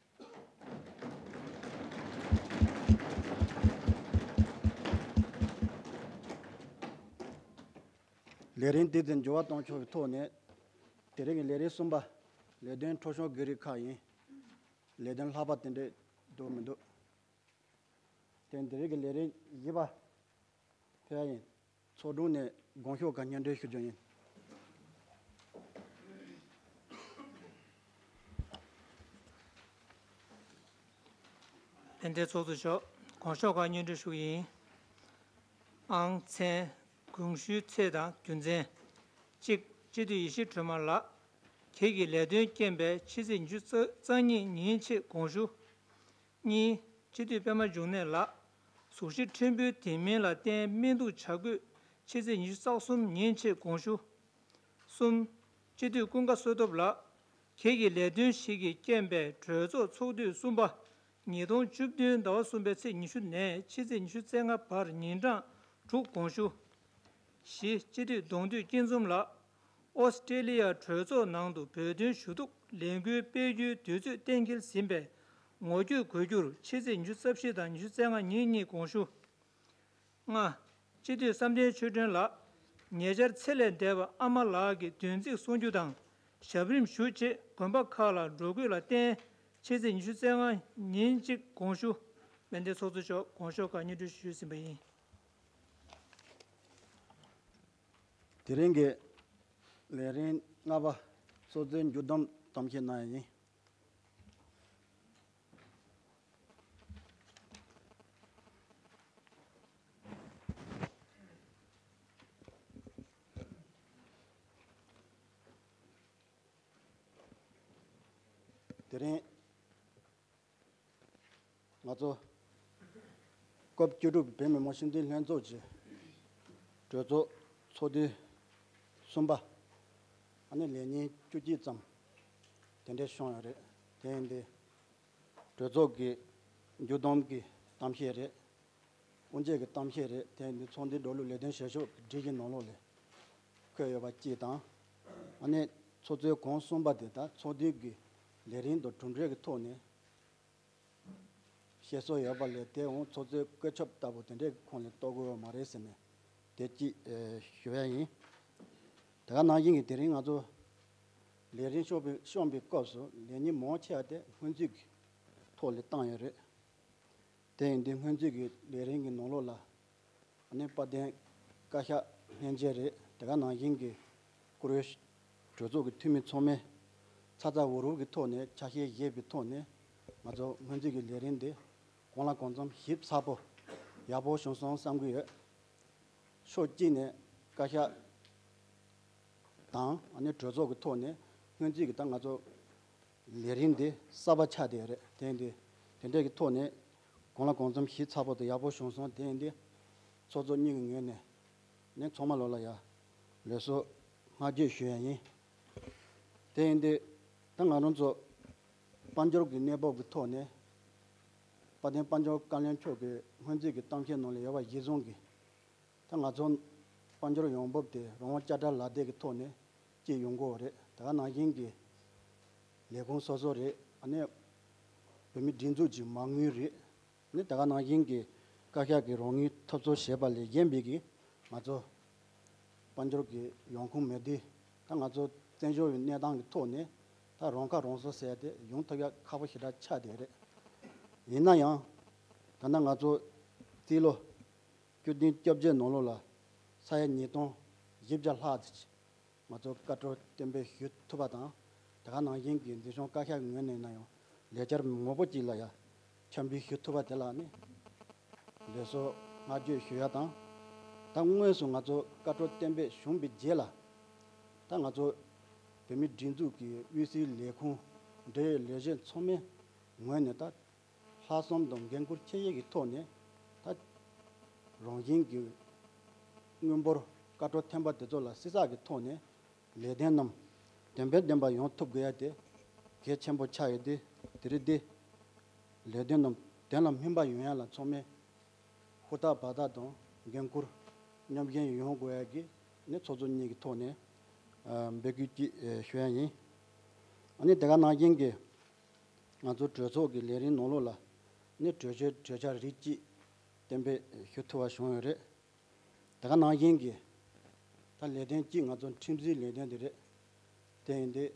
ལས་རིམ་འདི་དེ་འགྱུར་བ་གཏོང་ཕྱོགས་ཀྱི་ཐོག་ནས། དེ་རིང་གི་ལས་རིམ་གསུམ་པ། ལས་དོན་འཕྲོ་ཤོང་གི་རིགས་ཁག་ཡིན། ལས་དོན་ལྷག་པ་དེ་འདྲས་འདུག་མི་འདུག་དེ་འདི་རིང་གི་ལས་རིམ་བཞི་པ་ཕེབས་ཡིན། ཚོགས་དྲུང་ནས་དགོངས་ཞུ་ཁག་སྙན་སྒྲོན་ཞུ་རྒྱུ་ཡིན། དཔལ་ལྡན་ཚོགས་གཙོ་མཆོག་དགོངས་ཞུ་ཁག་སྙན་སྒྲོན་ཞུ་གི་ཡིན། ཨང་། མཚན། དགོངས་ཞུའི་ཚད་དང་རྒྱུ་མཚན། གཅིག་སྤྱི་འཐུས་ཡེ་ཤེས་སྒྲོལ་མ་ལགས། ཁྱེད་ཀྱི་ལས་དོན་རྐྱེན་པས་ཕྱི་ཚེས་ཉི་ཤུ་རྩ་གཉིས་ཉིན་ཕྱེད་དགོངས་ཞུ། གཉིས། སྤྱི་འཐུས་པད་མ་འབྱུང་གནས་ལགས། གཟུགས་གཞི་ཕྲན་བུའི་དེ་མིན་ལ་བརྟེན་སྨན་འཐུང་བྱ་དགོས། ཕྱི་ཚེས་ཉི་ཤུ་རྩ་གསུམ་ཉིན་ཕྱེད་དགོངས་ཞུ། གསུམ། སྤྱི་འཐུས་ཀུན་དགའ་བསོད་སྟོབས་ལགས། ཁྱེད་ཀྱི་ལས་དོན་ཞིག་གི་རྐྱེན་པས་གྲོས་ཚོགས་ཚོགས་དུས་གསུམ་པ། ཉིས་སྟོང་བཅུ་བདུན་ཟླ་བ་གསུམ་པའི་ཚེས་ཉི་ཤུ་ནས་ཕྱི་ཚེས་ཉི་ཤུ་རྩ་ལྔ་བར་ཉིན་གྲངས་དྲུག་དགོངས་ཞུ། བཞི། སྤྱི་འཐུས་གདོང་འདུས་སྐྱིད་འཛོམས་ལགས། ཨོ་སི་ཀྲེ་ལི་ཡ་གྲོས་ཚོགས་ནང་དུ་བོད་དོན་ཞུ་གཏུག་ལས་འགུལ་སྤེལ་རྒྱུའི་དུས་ཚོད་གཏན་འཁེལ་ཟིན་པས་ངོ་བསྐྱོད་དགོས་རྒྱུར་ཕྱི་ཚེས་ཉི་ཤུ་རྩ་བཞི་དང་ཉི་ཤུ་རྩ་ལྔ་ཉིན་གཉིས་དགོངས་ཞུ། ལྔ། སྤྱི་འཐུས་བསམ་གཏན་ཆོས་སྒྲོན་ལགས། ཉེ་ཆར་ཚེ་ལས་འདས་པ་ཨ་མ་ལགས་ཀྱི་བདུན་ཚིགས་གསུང་རྒྱུ་དང་། ཞབས་རིམ་ཞུ་ཆེད་དགོན་པ་ཁག་ལ་འགྲོ་དགོས་ལ་བརྟེན། ཕྱི་ཚེས་ཉི་ཤུ་རྩ་ལྔ་ཉིན་གཅིག་དགོངས་ཞུ། དཔལ་ལྡན་ཚོགས་གཙོ་མཆོག་དགོངས་ཞུ་ཁག་སྙན་སྒྲོན་ཞུས་ཟིན་པ་ཡིན། དེ་རིང་གི་ལས་རིམ་ལྔ་པ། ཚོགས་གཙོའི་མཇུག་བསྡོམས་གཏམ་བཤད་གནང་ཡ་ཡིན། དེ་རིང་ང་ཚོ་སྐབས་བཅུ་དྲུག་པའི་བོད་མི་མང་སྤྱི་འཐུས་ལྷན་ཚོགས་ཀྱི་གྲོས་ཚོགས་ཚོགས་དུས་གསུམ་པ། ཨ་ནི་ལས་ཉིན་བཅུ་གཅིག་ཙམ་དེ་འདྲས་བྱུང་ཡོད་རེད། དེ་ཡིན་དུས་གྲོས་ཚོགས་ཀྱི་མཇུག་བསྡོམས་ཀྱི་གཏམ་བཤད་རེད། དབུ་འབྱེད་ཀྱི་གཏམ་བཤད་རེད། དེ་ཡིན་དུས་ཚོགས་འདུའི་འགྲོ་ལུགས་ལས་དོན་བྱེད་ཕྱོགས་ཀྱི་སྒྲིག་གཞི་ནང་ལོགས་ལ་འཁོད་ཡོད་པ་གཅིག་དང་། ཨ་ནི་ཚོགས་གཙོའི་གོང་གསུངས་པ་དེ་ལྟར་ཚོགས་འདུའི་གི་ལས་རིམ་དང་གྲུབ་འབྲས་ཀྱི་ཐོག་ནས་བཤད་སྲོལ་ཡོད་པ་ལས། དེ་འོང་ཚོགས་གཙོའི་བཀོད་ཁྱབ་ལྟ་བུ་དེ་འདྲའི་ཁོངས་ལ་གཏོགས་དགོས་པ་མ་རེད་ཟེར་ནས་ དེ་གཅིག་ཨེ་ཞུ་ཡ་ཡིན། དེ་ག་ནང་བཞིན་གྱི་དེ་རིང་ང་ཚོ་ལས་རིམ་ཤོག་པའི་བཤམས་པའི་སྐབས་སུ་ལས་ཉིན་མང་ཆེ་བ་དེ་སྔོན་རྩིས་ཀྱི་ཐོག་ལ་བཏང་ཡོད་རེད། དེ་ཡིན་དུས་སྔོན་རྩིས་ཀྱི་ལས་རིམ་གྱི་ནང་ལོགས་ལ་ཨ་ནི་དཔལ་ལྡན་བཀའ་ཤག་ལྷན་རྒྱས་རེད། དེ་ག་ནང་བཞིན་གྱི་བཀུར་འོས་གྲོས་ཚོགས་ཀྱི་འཐུས་མི་ཚང་མས་ཚ་ཚ་འུར་འུར་གྱི་ཐོག་ནས་ཆ་ཤས་བཞེས་པའི་ཐོག་ནས་ང་ཚོ་སྔོན་རྩིས་ཀྱི་ལས་རིམ་འདི་གང་ལ་གང་འཚམ་ཞིབ་ཚགས་པོ་ཡག་པོ་བྱུང་སོང་བསམ་གྱི་ཡོད། ཕྱོགས་གཅིག་ནས་བཀའ་ཤག་དང་ཨ་ནི་གྲོས་ཚོགས་ཀྱི་ཐོག་ནས་སྔོན་རྩིས་ཀྱི་ད་ང་ཚོ་ལས་རིམ་འདི་གསར་པ་ཆགས་བསྡད་ཡོད་རེད། དེ་འདི་དེ་འདྲ་གི་ཐོག་ནས་གང་ལ་གང་འཚམ་ཞིབ་ཚགས་པོ་དང་ཡག་པོ་བྱུང་སོང་། དེ་འདི་ཚོགས་གཙོ་གཉིས་ཀྱི་ངོས་ནས་ནི་ཚང་མ་ལོ་ལ་ཡ་ལེགས་སོ་བསྔགས་བརྗོད་ཞུ་ཡ་ཡིན། དེ་ཡིན་དུས་ད་ང་རང་ཚོ་དཔལ་འབྱོར་གྱི་གནས་བབ་ཀྱི་ཐོག་ནས་དཔལ་ལྡན་དཔལ་འབྱོར་བཀའ་བློན་མཆོག་གིས་སྔོན་རྩིས་ཀྱི་གཏམ་བཤད་ནང་ལ་ཡོད་པ་གཞིར་བཟུང་གིས་ད་ང་ཚོ་དཔལ་འབྱོར་ཡོང་འབབ་དེ་རང་དབང་དཔྱ་ཁྲལ་ལག་དེབ་ཀྱི་ཐོག་ནས་སྐྱེལ་ཡོང་གི་ཡོད་རེད། དེ་ག་ནང་བཞིན་གྱི་ལས་ཁུངས་སོ་སོ་རེད། ཨ་ནི་བོད་མིའི་སྒྲིག་འཛུགས་ཀྱི་མ་དངུལ་རེད། ནི་དེ་ག་ནང་བཞིན་གྱི་བཀའ་ཤག་གིས་རང་ངོས་ཐོབ་ཚོར་བྱས་པ་ལས་གཞན་པའི་གི་ང་ཚོ་དཔལ་འབྱོར་གྱི་ཡོང་ཁུངས་མེད་དུས་ད་ང་ཚོ་བཙན་བྱོལ་བའི་གནས་སྟངས་ཀྱི་ཐོག་ནས་ད་རང་ཁ་རང་གསོ་ཟེར་ཡ་དེ་ཡོང་ཐུབ་ཡ་ཁག་པོ་ཞེ་དྲག་ཆགས་བསྡད་རེད། ཡིན་ན་ཡང་ད་ལྟ་ང་ཚོ་རྩིས་ལོ་བཅུ་བདུན་བཅོ་བརྒྱད་ནང་ལོགས་ལ་ས་ཡ་ཉིས་སྟོང་བཞི་བརྒྱ་ལྷག་ཙམ་ང་ཚོ་བཀའ་འཁྲོལ་གཏན་འབེབས་ཞུ་ཐུབ་པ་དང་། དེ་ག་ནང་བཞིན་གྱི་འཛིན་སྐྱོང་བཀའ་ཤག་ངོས་ནས་ན་ཡང་ལས་འཆར་མང་པོ་ཅིག་ལ་ཡང་འཆར་འབུལ་ཞུ་ཐུབ་པ་དེ་ལ་ནི་ལེགས་སོ་བསྔགས་བརྗོད་ཞུ་ཡ་དང་། ད་དངོས་སུ་ང་ཚོ་བཀའ་འཁྲོལ་གཏན་འབེབས་བྱུང་བའི་རྗེས་ལ་ད་ང་ཚོ་བོད་མིའི་སྒྲིག་འཛུགས་ཀྱི་དབུས་སའི་ལས་ཁུངས་འབྲེལ་ཡོད་ལས་བྱེད་ཚང་མའི་ངོས་ནས་ད་ལྷག་བསམ་དང་འགན་ཁུར་ཆེ་བཞེས་ཀྱི་ཐོག་ནས་ད་རང་བཞིན་གྱི་དངུལ་འབོར་བཀའ་འཁྲོལ་ཐེམ་པ་དེ་ཚོ་ལ་བསྲི་ཚགས་ཀྱི་ཐོག་ནས་ལས་དོན་རྣམས་དོན་ཕན་ལྡན་པ་ཡོང་ཐུབ་དགོས་ཡ་དེ་གལ་ཆེན་པོ་ཆགས་ཡོད་དེ། དེ་རིང་འདི་ལས་དོན་རྣམས་དོན་ལ་སྨིན་པ་ཡོང་ཡ་ལ་ཚང་མས་ཧུར་ཐག་འབད་ཐག་དང་འགན་ཁུར་མཉམ་བཞེས་ཡོང་དགོས་ཡ་གི་ནི་ཚོགས་གཙོ་གཉིས་ཀྱི་ཐོག་ནས་ཨ་འབོད་སྐུལ་ཅིག་ཨེ་ཞུ་ཡ་ཡིན། ཨ་ནི་དེ་ག་ནང་བཞིན་གྱི་ང་ཚོ་གྲོས་ཚོགས་ཀྱི་ལས་རིམ་ནང་ལོགས་ལ་ནི་གྲོས་ཆོད་གྲོས་འཆར་རིགས་གཅིག་གཏན་འབེབས་ཞུ་ཐུབ་པ་བྱུང་ཡོད་རེད། དེ་ག་ནང་བཞིན་གྱི་ད་ལས་དོན་གཅིག་ང་ཚོ་ཁྲིམས་སྒྲིག་ལས་དོན་དེ་རེད། དེ་ཡིན་དུས་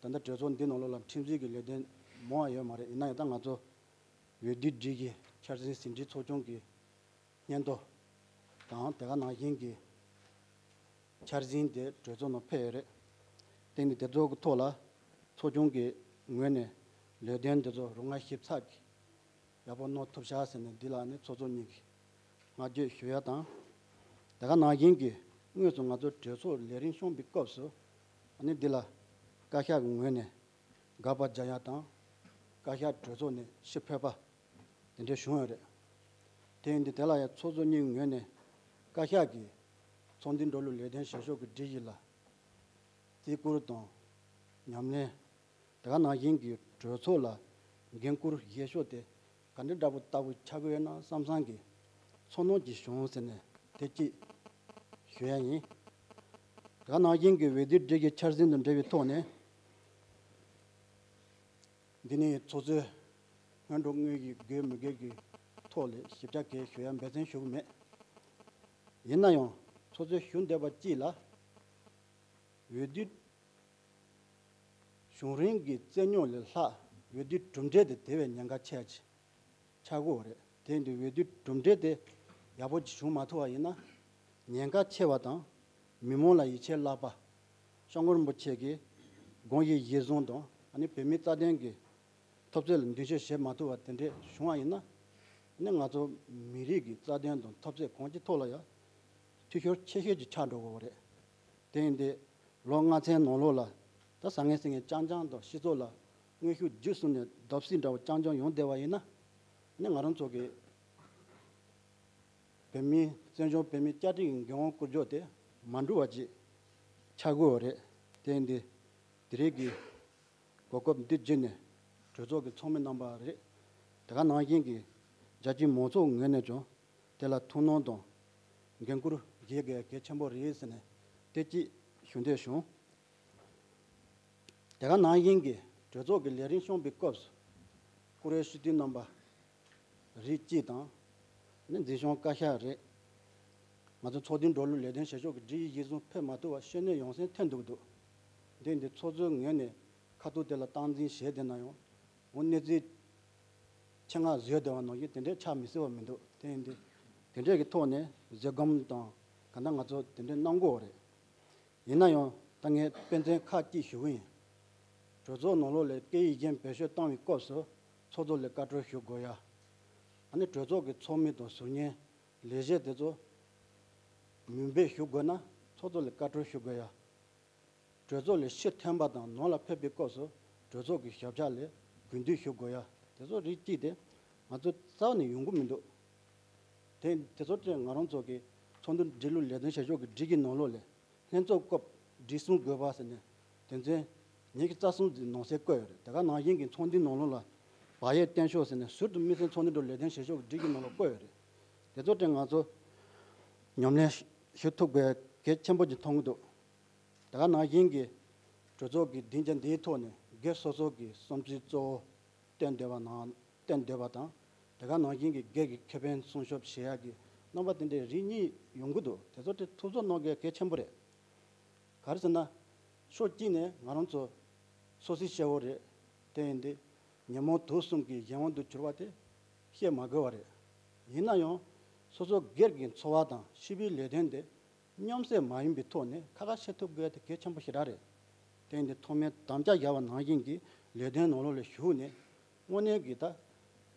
ད་ལྟ་གྲོས་ཚོགས་འདི་ནང་ལོགས་ལ་ཁྲིམས་སྒྲིག་གི་ལས་དོན་མང་བ་ཡོད་མ་རེད། ཡིན་ན་ཡང་ད་ང་ཚོ་འོས་བསྡུ་སྒྲིག་གཞི་འཆར་ཟིན་ཟིན་བྲིས་ཚོགས་ཆུང་གི་སྙན་ཐོ་དང་དེ་ག་ནང་བཞིན་གྱི་འཆར་ཟིན་དེ་གྲོས་ཚོགས་ནང་ཕེབས་ཡོད་རེད། དེ་ནི་དེ་ཚོ་གི་ཐོག་ལ་ཚོགས་ཆུང་གི་ངོས་ནས་ལས་དོན་དེ་ཚོ་རོ་མངའ་ཞིབ་ཚགས་ཀྱིས་ཡག་པོ་གནང་ཐུབ་ཤག་ཟེར་ནས་འདི་ལ་ནི་ཚོགས་གཙོ་གཉིས་ཀྱིས་བསྔགས་བརྗོད་ཞུ་ཡ་དང་། དེ་ག་ནང་བཞིན་གྱི་དངོས་སུ་ང་ཚོ་གྲོས་ཚོགས་ལས་རིམ་བཤམས་པའི་སྐབས་སུ་ཨ་ནི་འདི་ལ་བཀའ་ཤག་གི་ངོས་ནས་དགག་པ་རྒྱག་ཡ་དང་། བཀའ་ཤག་གྲོས་ཚོགས་ནས་ཕྱིར་ཕེབས་པ་དེ་འདྲ་བྱུང་ཡོད་རེད། དེ་ཡིན་དུས་དེ་ལ་ཡང་ཚོགས་གཙོ་གཉིས་ངོས་ནས་བཀའ་ཤག་གིས་ཚོགས་འདུའི་འགྲོ་ལུགས་ལས་དོན་བྱེད་ཕྱོགས་ཀྱི་སྒྲིག་གཞི་ལ་བརྩི་བཀུར་དང་ཉམས་ལེན། དེ་ག་ནང་བཞིན་གྱི་གྲོས་ཚོགས་ལ་འགན་འཁུར་བཞེས་ཕྱོགས་དེ་ག་འདྲ་འདྲ་པོ་ལྟ་བུ་ཆགས་ཀྱི་ཡོད་ན་བསམ་བསམ་གྱི་ཚོར་སྣང་ཅིག་བྱུང་ཟེར་ནས་དེ་གཅིག་ཞུ་ཡ་ཡིན། དེ་ག་ནང་བཞིན་གྱི་འོས་བསྡུའི་སྒྲིག་གཞི་འཆར་ཟིན་དང་འབྲེལ་བའི་ཐོག་ནས། འདི་ནི་ཚོགས་གཙོས་སྔོན་འགྲོ་དངོས་ཀྱི་དགོས་མི་དགོས་ཀྱི་ཐོག་ལས་ཞིབ་ཆ་གང་ཞུ་ཡ་འབད་བརྩོན་ཞུ་གི་མེད། ཡིན་ན་ཡང་ཚོགས་གཙོས་ཞུ་འདོད་པ་གཅིག་ལ། འོས་བསྡུ་བྱུང་རིང་གི་རྩོད་རྙོག་ལས་ལྷག་འོས་བསྡུ་གྲུབ་འབྲས་དེ་དེ་བས་ཉེན་ཁ་ཆེ་ཆེ་ཆགས་ཀྱི་ཡོད་རེད། དེ་ཡིན་དུས་འོས་བསྡུ་གྲུབ་འབྲས་དེ་ཡག་པོ་ཅིག་བྱུང་མ་ཐུབ་པ་ཡིན་ན་ཉེན་ཁ་ཆེ་བ་དང་མི་མང་ལ་ཡིད་ཆེས་བརླག་པ། སྐྱབས་མགོན་རིན་པོ་ཆེ་གི་དགོངས་གཞི་གཞིར་བཟུང་དང་ཨ་ནི་བོད་མིའི་རྩ་དོན་གྱི་འཐབ་རྩོད་ལ་མདུན་སྐྱོད་བྱེད་མ་ཐུབ་པ་དེ་འདྲས་བྱུང་བ་ཡིན་ན་ཨ་ནི་ང་ཚོ་མི་རིགས་ཀྱི་རྩ་དོན་དང་འཐབ་རྩོད་གང་ཅིའི་ཐོག་ལ་ཡང་འཐུས་ཤོར་ཆེ་ཤོས་ཅིག་ཆགས་འགྲོ་གི་ཡོད་རེད། དེ་ཡིན་དུས་ལོ་ལྔ་ཚན་ནང་ལོགས་ལ་ད་ཟང་ངེ་ཟིང་ངེ་རྐྱང་རྐྱང་དང་སྤྱི་ཚོགས་ལ་དངོས་ཤུགས་བརྒྱུད་གསུམ་ནས་བརྡབ་གསིག་འདྲ་བོ་རྐྱང་རྐྱང་ཡོང་བསྡད་པ་ཡིན་ན་ནི་ང་རང་ཚོ་གི་བོད་མི་བཙན་བྱོལ་བོད་མི་བཅའ་སྒྲིག་གི་འགན་དབང་བཀོད་སྒྲིག་དེ་མ་འགྲུབ་པ་ཅིག་ཆགས་ཀྱི་ཡོད་རེད། དེ་ཡིན་དུས་དེ་རིང་གི་གོ་སྐབས་འདི་བརྒྱུད་ནས་གྲོས་ཚོགས་ཀྱི་ཚོགས་མི་རྣམ་པ་རེད། དེ་ག་ནང་བཞིན་གྱི་རྒྱལ་སྤྱིའི་མང་ཚོགས་ངོས་ནས་ཀྱང་དེ་ལ་ཐུགས་སྣང་དང་འགན་འཁུར་བཞེས་དགོས་གལ་ཆེན་པོ་རེད་ཟེར་ནས་དེ་གཅིག་ཞུ་འདོད་བྱུང་། དེ་ག་ནང་བཞིན་གྱི་གྲོས་ཚོགས་ཀྱི་ལས་རིམ་བཤམས་པའི་སྐབས་སུ་བཀུར་འོས་སྤྱི་འཐུས་རྣམ་པ་རིགས་གཅིག་དང་ནི་འཛིན་སྐྱོང་བཀའ་ཤག་རེད། ང་ཚོ་ཚོགས་འདུའི་འགྲོ་ལུགས་ལས་དོན་བྱེད་ཕྱོགས་ཀྱི་སྒྲིག་ཡིག་གཞིར་བཟུང་ཕེབས་མ་ཐུབ་པ་ཤེས་ནས་ཡོང་སེམས་ཐོན་འདུག་འདུག་འདི་འདི་ཚོགས་གཙོའི་ངོས་ནས་ཁ་ཐུག་དེ་ལ་སྟངས་འཛིན་བྱས་བསྡད་ན་ཡང་འོ་གནས་ཚུལ་ཆེད་མངགས་བཟོས་བསྡད་པ་ནང་བཞིན་དེ་འདྲའི་ཆགས་མི་སྲིད་པ་མི་འདུག་དེ་ཡིན་དུས་དེ་འདྲས་ཀྱི་ཐོག་ནས་བཟོད་སྒོམ་དང་གང་ལྟར་ང་ཚོ་དེ་འདྲས་གནང་དགོས་པ་རེད། ཡིན་ན་ཡང་ད་ངས་དཔེ་མཚོན་ཁག་ཅིག་ཞུ་གི་ཡིན། གྲོས་ཚོགས་ནང་ལོགས་ལ་སྐད་ཡིག་གཞན་བེད་སྤྱོད་བཏང་བའི་སྐབས་སུ་ཚོགས་གཙོ་ལ་བཀའ་འཁྲོལ་ཞུ་དགོས་ཡ། ཨ་ནི་གྲོས་ཚོགས་ཀྱི་ཚོགས་མི་དང་ཟུར་ཉན་ལས་བྱེད་དེ་ཚོ་མུན་སྤོས་ཞུ་དགོས་ན་ཚོགས་གཙོ་ལ་བཀའ་འཁྲོལ་ཞུ་དགོས་ཡ། གྲོས་ཚོགས་ལས་ཕྱིར་འཐེན་པ་དང་ནང་ལ་ཕེབས་པའི་སྐབས་སུ་གྲོས་ཚོགས་ཀྱི་ཞབས་ཕྱི་ལ་གུས་འདུད་ཞུ་དགོས་ཡ། དེ་ཚོ་རིགས་གཅིག་དེ་ང་ཚོ་རྩ་བ་ནས་ཡོང་གི་མི་འདུག་དེ་དེ་ཚོ་དེ་ང་རང་ཚོ་གི་ཚོགས་འདུ་སྒྲིག་ལུགས་ལས་དོན་བྱ་ཕྱོགས་ཀྱི་སྒྲིག་གཞི་ནང་ལོགས་ལས་ལྷན་ཚོགས་སྐབས་སྒྲིག་གསུམ་དགོས་པ་ཟེར་ནས་དོན་ཚན་ཉི་ཤུ་རྩ་གསུམ་གྱི་ནང་གསེས་བཀོད་ཡོད་རེད། དེ་ག་ནང་བཞིན་གྱི་ཚོགས་འདུའི་ནང་ལོགས་ལ་བག་ཡོད་བརྟན་ཤོག་ཟེར་ནས་ཟུར་དུ་དམིགས་བསལ་ཚོགས་འདུ་འགྲོ་ལས་དོན་བྱ་ཕྱོགས་ཀྱི་སྒྲིག་གཞི་ནང་ལ་བཀོད་ཡོད་རེད། དེ་ཚོ་དེ་ང་ཚོ་ཉམས་ལེན་ཞུ་ཐུབ་དགོས་གལ་ཆེན་པོ་ཅིག་མཐོང་གི་འདུག་དེ་ག་ནང་བཞིན་གྱི་གྲོས་ཚོགས་ཀྱི་སྡིངས་ཆ་འདིའི་ཐོག་ནས་སྒེར་སོ་སོ་གི་བསམ་ཚུལ་གཙོ་བོ་བཏོན་བསྡད་པ་ནང་བཏོན་བསྡད་པ་དང་། དེ་ག་ནང་བཞིན་གྱི་སྒེར་གྱི་ཁེ་ཕན་སྲུང་སྐྱོབ་བྱེད་ཡག་གི་རྣམ་པ་དེ་འདྲའི་རིགས་གཉིས་ཡོང་གི་འདུག་དེ་ཚོ་དེ་ཐུགས་ཚོར་གནང་དགོས་གལ་ཆེན་པོ་རེད། ག་རེ་ཟེར་ན། ཕྱོགས་གཅིག་ནས་ང་རང་ཚོ་སོ་སོའི་སྐྱེ་བོ་རེད། དེ་ཡིན་དུས་ཉོན་མོངས་དུག་གསུམ་གྱི་གཞན་དབང་དུ་གྱུར་པ་དེ་བཤད་མ་དགོས་པ་རེད། ཡིན་ན་ཡང་སོ་སོ་སྒེར་གྱི་འཚོ་བ་དང་སྤྱི་པའི་ལས་དོན་དེ་མཉམ་བསྲེས་མ་ཡིན་པའི་ཐོག་ནས་ཁ་ཁ་བཤད་ཐུབ་དགོས་དེ་གལ་ཆེན་པོ་ཞེ་དྲག་རེད། དེ་ཡིན་དུས་ཐོག་མའི་དམ་བཅའ་བཞག་པ་ནང་བཞིན་གྱི་ལས་དོན་ནང་ལོགས་ལ་ཞུགས་ནས་དངོས་གནས་ཀྱི་ད་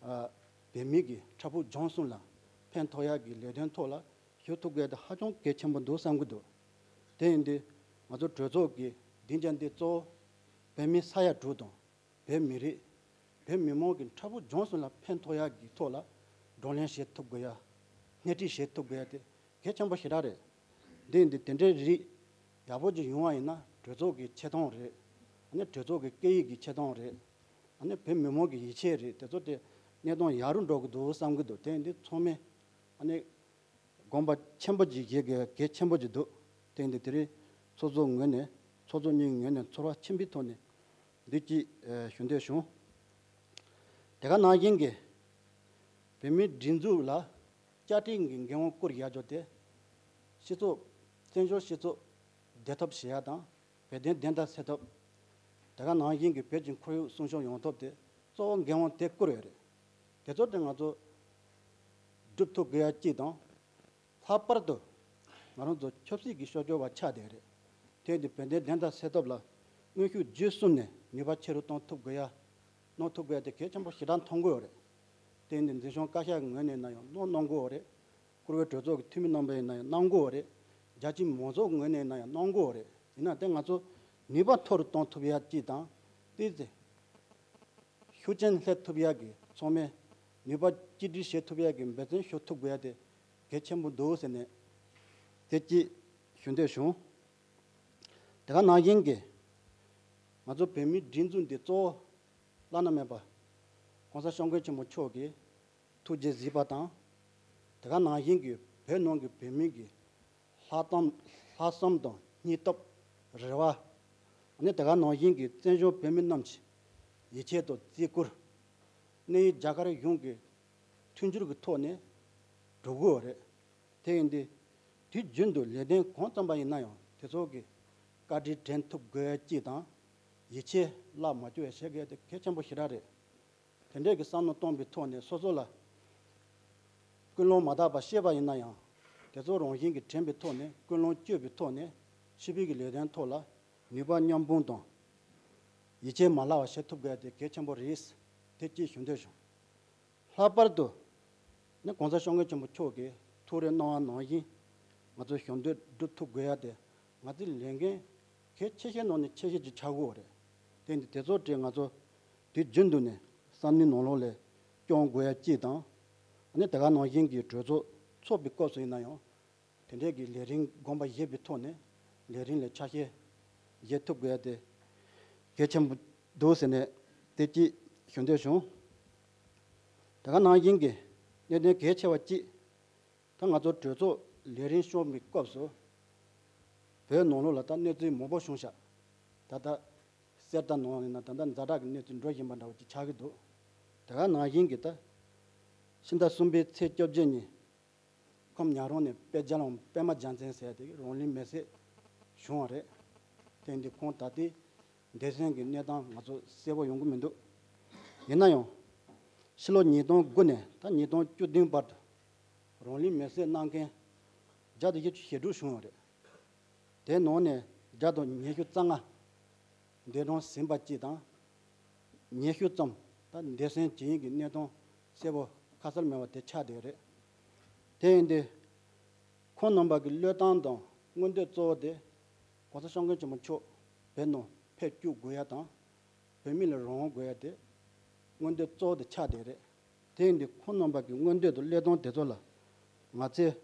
བོད་མི་གི་ཕྲུ་གུ་ཆུང་གསུམ་ལ་ཕན་ཐོགས་ཡག་གི་ལས་དོན་ཐོག་ལ་ཞུགས་ཐུབ་དགོས་དེ་ཧ་ཅང་གལ་ཆེན་པོ་འདུག་བསམ་གྱི་འདུག་དེ་ཡིན་དུས་ང་ཚོ་གྲོས་ཚོགས་ཀྱི་སྡིངས་ཆ་འདི་གཙོ་བོ་བོད་མི་ས་ཡ་དྲུག་དང་བོད་མི་རིགས་བོད་མི་མང་གི་ཕྲུ་གུ་ཆུང་གསུམ་ལ་ཕན་ཐོགས་ཡག་གི་ཐོག་ལ་བགྲོ་གླེང་བྱེད་ཐུབ་དགོས་ཡ། སྣེ་ཁྲིད་བྱེད་ཐུབ་དགོས་ཡ་དེ་གལ་ཆེན་པོ་ཞེ་དྲག་རེད། འདི་འདི་དེ་འདྲའི་རིགས་ཡག་པོ་ཅིག་ཡོང་བ་ཡིན་ན་གྲོས་ཚོགས་ཀྱི་ཆེ་མཐོང་རེད། ཨ་ནི་གྲོས་ཚོགས་ཀྱི་སྐད་ཡིག་གི་ཆེ་མཐོང་རེད། ཨ་ནི་བོད་མི་མང་གི་ཡིད་ཆེས་རེད། དེ་ཚོ་དེ་གནས་སྟངས་ཡག་རུ་འགྲོ་གི་འདུག་བསམ་གི་འདུག་དེ་འདི་ཚང་མས་ཨ་ནི་དགོངས་པ་ཆེན་པོ་ཅིག་བཞེས་དགོས་གལ་ཆེན་པོ་ཅིག་འདུག་དེ་འདི་དེ་རིང་ཚོགས་གཙོ་ངོས་ནས་ཚོགས་གཙོ་གཉིས་ངོས་ནས་ཚོར་བ་ཆེན་པོའི་ཐོག་ནས་འདི་གཅིག་ཞུ་འདོད་བྱུང་། དེ་ག་ནང་བཞིན་གྱི་བོད་མིའི་སྒྲིག་འཛུགས་ལ་བཅའ་ཁྲིམས་ཀྱི་འགན་དབང་བསྐུར་ཡག་ཅོག་དེ་སྤྱི་ཚོགས་བཙན་བྱོལ་སྤྱི་ཚོགས་བདེ་ཐབས་བྱེད་ཡག་དང་བོད་དོན་བདེན་མཐའ་གསལ་ཐབས། དེ་ག་ནང་བཞིན་གྱི་བོད་ཀྱི་ཁོར་ཡུག་སྲུང་སྐྱོབ་ཡོང་ཐབས་དེ་གཙོ་བོ་འགན་དབང་དེ་བསྐུར་ཡོད་རེད། དེ་ཚོ་དེ་ང་ཚོ་སྒྲུབ་ཐུབ་དགོས་ཡག་གཅིག་དང་། ལྷག་པར་དུ་ང་རང་ཚོ་ཆབ་སྲིད་ཀྱི་ཤོག་སྐྱོར་བ་ཆགས་བསྡད་རེད། དེ་དེ་བོད་དོན་བདེན་མཐའ་གསལ་ཐབས་ལ་དངོས་ཤུགས་བརྒྱུད་གསུམ་ནས་ནུས་པ་ཆེ་རུ་གཏོང་ཐུབ་དགོས་ཡ། གནང་ཐུབ་དགོས་ཡ་དེ་གལ་ཆེན་པོ་ཞེ་དྲག་མཐོང་གི་ཡོད་རེད། དེ་ནི་འཛིན་སྐྱོང་བཀའ་ཤག་གི་ངོས་ནས་ན་ཡང་གནང་གནང་གི་ཡོད་རེད། བཀུར་འོས་གྲོས་ཚོགས་ཀྱི་འཐུས་མི་རྣམ་པ་ཡིན་ན་ཡང་གནང་གི་ཡོད་རེད། རྒྱ་ཆེའི་མང་ཚོགས་ངོས་ནས་ན་ཡང་གནང་གི་ཡོད་རེད། ཡིན་ན་དེ་ང་ཚོ་ནུས་པ་མཐོ་རུ་གཏོང་ཐུབ་ཡ་གཅིག་དང་། དེ་ཚེ་ཤུགས་རྐྱེན་སླེབས་ཐུབ་ཡ་གི་ཚང་མས་ནུས་པ་གཅིག་སྒྲིལ་བྱེད་ཐུབ་ཡ་གི་འབད་བརྩོན་ཞུ་ཐུབ་དགོས་ཡ་དེ་གལ་ཆེན་པོ་འདུག་ཟེར་ནས་དེ་གཅིག་ཞུ་འདོད་བྱུང་། དེ་ག་ནང་བཞིན་གྱི་ང་ཚོ་བོད་མིའི་སྒྲིག་འཛུགས་འདི་གཙོ་བོ་བླ་ན་མེད་པ་༸གོང་ས་༸སྐྱབས་མགོན་ཆེན་པོ་མཆོག་གིས་ཐུགས་རྗེ་གཟིགས་པ་དང་། དེ་ག་ནང་བཞིན་གྱི་བོད་ནང་གི་བོད་མི་གི་ལྷག་བསམ་ལྷག་བསམ་དང་སྙིང་སྟོབས་རེ་བ། ཨ་ནི་དེ་ག་ནང་བཞིན་གྱི་བཙན་བྱོལ་བོད་མི་རྣམས་ཀྱི་ཡིད་ཆེས་དང་བརྩི་བཀུར། གནས་ཡུལ་རྒྱ་གར་གཞུང་གི་མཐུན་འགྱུར་གྱི་ཐོག་ནས་འགྲོ་དགོས་པ་རེད། དེ་ཡིན་དུས་དུས་རྒྱུན་དུ་ལས་དོན་གང་བརྩམས་པ་ཡིན་ན་ཡང་དེ་ཚོ་གི་བཀའ་དྲིན་དྲན་ཐུབ་དགོས་ཡ་གཅིག་དང་། ཡིད་ཆེས་བརླག་མ་བཅུག་ཡ་བྱེད་དགོས་ཡ་དེ་གལ་ཆེན་པོ་ཞེ་དྲག་རེད། དེ་འདྲས་ཀྱི་བསམ་བློ་གཏོང་བའི་ཐོག་ནས་སོ་སོ་ལ་ཀུན་སློང་མ་དག་པ་བཤད་པ་ཡིན་ན་ཡང་། དེ་ཚོ་རང་བཞིན་གྱིས་དྲན་པའི་ཐོག་ནས་ཀུན་སློང་བཅོས་པའི་ཐོག་ནས་ཕྱི་པའི་གི་ལས་དོན་ཐོག་ལ་ནུས་པ་མཉམ་སྤུངས་དང་། ཡིད་ཆེས་མ་བརླག་པ་བྱེད་ཐུབ་དགོས་དེ་གལ་ཆེན་པོ་རེད། དེ་གཅིག་ཞུ་འདོད་བྱུང་། ལྷག་པར་དུ་ནི་༸གོང་ས་༸སྐྱབས་མགོན་ཆེན་པོ་མཆོག་གིས་ཐུགས་རེ་གནང་བ་ནང་བཞིན་ང་ཚོ་ཞབས་འདེགས་སྒྲུབ་ཐུབ་དགོས་ཡ་དེ་ང་ཚོའི་ལས་འགན་གལ་ཆེ་ཤོས་ནང་ནས་ཆེ་ཤོས་ཅིག་ཆགས་ཀྱི་ཡོད་རེད། དེ་འདི་དེ་ཚོ་དེ་ང་ཚོ་དུས་རྒྱུན་དུ་ནས་བསམ་བློའི་ནང་ལོགས་ལ་སྐྱོང་དགོས་ཡ་གཅིག་དང་། ཨ་ནི་དེ་ག་ནང་བཞིན་གྱི་གྲོས་ཚོགས་ཚོགས་པའི་སྐབས་སུ་ཡིན་ན་ཡང་དེ་འདྲས་ཀྱི་ལས་རིམ་དགོངས་པ་བཞེས་པའི་ཐོག་ནས་ལས་རིམ་ལ་ཆ་ཤས་བཞེས་ཐུབ་དགོས་ཡ་དེ་གལ་ཆེན་པོ་འདུག་ཟེར་ནས་དེ་གཅིག་ཞུ་འདོད་བྱུང་། དེ་ག་ནང་བཞིན་གྱི་གནད་དོན་གལ་ཆེ་བ་གཅིག་ད་ང་ཚོ་གྲོས་ཚོགས་ལས་རིམ་སྐྱོང་བའི་སྐབས་སུ་བོད་ནང་ལོགས་ལ་ད་གནས་ཚུལ་མང་པོ་བྱུང་ཤག་ད་ལྟ་གསེར་རྟ་ནང་ཡིན་ན་ད་ལྟ་ཛ་དྲག་གི་གནས་ཚུལ་འགྲོ་བཞིན་པ་འདྲ་བོ་ཅིག་ཆགས་ཀྱི་འདུག་དེ་ག་ནང་བཞིན་གྱི་ད་ཕྱི་ཟླ་གསུམ་པའི་ཚེས་བཅོ་བརྒྱད་ཉིན་ ཁྲོམ་ཉག་རོང་ནས་དཔལ་རྒྱལ་དབང་པད་མ་རྒྱལ་མཚན་ཟེར་དེ་རང་ལུས་མེར་སྲེག་བྱུང་བ་རེད། དེ་ཡིན་དུས་ཁོང་ད་ལྟའི་འདས་གསོན་གྱི་གནས་སྟངས་ང་ཚོ་གསལ་པོ་ཡོང་གི་མི་འདུག་ཡིན་ན་ཡང་ཕྱི་ལོ་ཉིས་སྟོང་དགུ་ནས་ད་ཉིས་སྟོང་བཅུ་བདུན་བར་དུ་རང་ལུས་མེར་སྲེག་གནང་མཁན་བརྒྱ་དང་བཞི་བཅུ་ཞེ་དྲུག་བྱུང་བ་རེད། དེའི་ནང་ནས་བརྒྱ་དང་ཉི་ཤུ་རྩ་ལྔ་འདས་གྲོངས་ཟིན་པ་གཅིག་དང་། ཉི་ཤུ་ཙམ་ད་འདས་གསོན་བྱེད་ཡིན་གྱི་གནས་སྟངས་གསལ་པོ་ཁ་གསལ་མེད་པ་དེ་ཆགས་བསྡད་རེད། དེ་ཡིན་དུས་ཁོང་རྣམ་པ་གི་བློས་བཏང་དང་མངོན་འདོད་གཙོ་བོ་དེ་༸གོང་ས་༸སྐྱབས་མགོན་ཆེན་པོ་མཆོག་བོད་ནང་ཕེབས་བཅུག་དགོས་ཡ་དང་། བོད་མི་ལ་རང་དབང་དགོས་ཡ་དེ་མངོན་འདོད་གཙོ་བོ་དེ་ཆགས་བསྡད་རེད། དེ་ཡིན་དུས་ཁོང་རྣམ་པ་གི་མངོན་འདོད་དང་བློས་གཏོང་དེ་ཚོ་ལ་ང་ཚོས་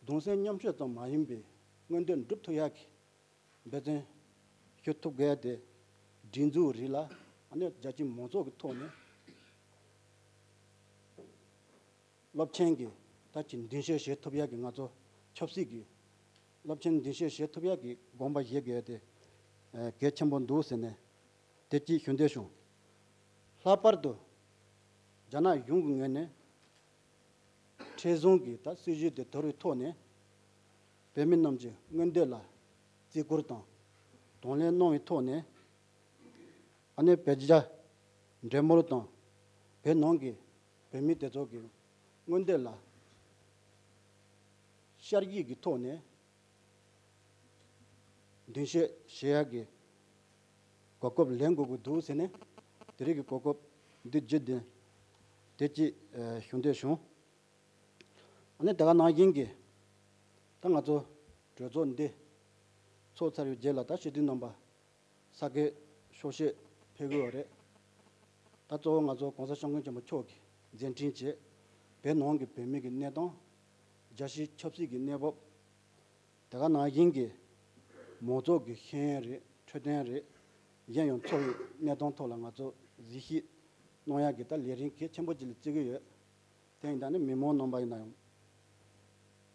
གདུང་སེམས་མཉམ་སྐྱེད་ཙམ་མ་ཡིན་པའི་མངོན་འདོད་འགྲུབ་ཐུབ་ཡག་གི་འབད་བརྩོན་ཞུ་ཐུབ་དགོས་ཡ་དེ་སྒྲིག་འཛུགས་རིགས་ལ་ཨ་ནི་རྒྱ་ཆེའི་མང་ཚོགས་ཀྱི་ཐོག་ནས་སློབ་ཆེན་གྱི་ད་ཅིག་མདུན་སྐྱོད་བྱེད་ཐུབ་ཡག་གི་ང་ཚོ་ཆབ་སྲིད་ཀྱི་སློབ་ཆེན་མདུན་སྐྱོད་བྱེད་ཐུབ་ཡག་གི་དགོངས་པ་བཞེས་དགོས་ཡ་དེ་གལ་ཆེན་པོ་འདུག་ཟེར་ནས། དེ་གཅིག་ཞུ་འདོད་བྱུང་། ལྷག་པར་དུ་རྒྱ་ནག་གཞུང་གི་ངོས་ནས་མཁྲེགས་བཟུང་གི་ད་སྲིད་བྱུས་དེ་དོར་བའི་ཐོག་ནས་བོད་མི་རྣམས་ཀྱི་མངོན་འདོད་ལ་བརྩི་བཀུར་དང་གདོང་ལེན་གནང་བའི་ཐོག་ནས་ཨ་ནེ་བོད་རྒྱ་འབྲེལ་མོལ་དང་བོད་ནང་གི་བོད་མི་དེ་ཚོ་གི་མངོན་འདོད་ལ་ཤར་གྱི་གི་ཐོག་ནས་མདུན་སྐྱོད་བྱེད་ཡག་གི་གོ་སྐབས་ལེན་དགོས་ཀྱི་འདུག་ཟེར་ནས་དེ་རིང་གི་གོ་སྐབས་འདི་བརྒྱུད་དེ་དེ་གཅིག་ཞུ་འདོད་བྱུང་། ཨ་ནི་དེ་ག་ནང་བཞིན་གྱི་ད་ང་ཚོ་གྲོས་ཚོགས་འདི་ཚོགས་ཚར་བའི་རྗེས་ལ་ད་སྤྱི་འཐུས་རྣམ་པ་ས་ཁུལ་ཤོག་ཤེས་ཕེབས་དགོས་པ་རེད། ད་གཙོ་བོ་ང་ཚོ་༸གོང་ས་༸སྐྱབས་མགོན་ཆེན་པོ་མཆོག་གིས་མཛད་འཕྲིན་བྱས་བོད་ནང་གི་བོད་མི་གི་གནས་སྟངས་རྒྱལ་སྤྱིའི་ཆབ་སྲིད་ཀྱི་གནས་བབ། དེ་ག་ནང་བཞིན་གྱི་མང་ཚོགས་ཀྱི་ཤེས་ཡོན་རེད། འཕྲོད་བསྟེན་རེད། གཞན་ཡང་འཚོ་བའི་གནས་སྟངས་ཐོག་ལ་ང་ཚོ་གཟིགས་ཞིབ་གནང་ཡག་གི་ད་ལས་རིམ་གལ་ཆེན་པོ་ཅིག་ལ་བརྩི་གི་ཡོད། དེ་ཡིན་ད་ནི་མི་མང་རྣམ་པ་ཡིན་ན་ཡང་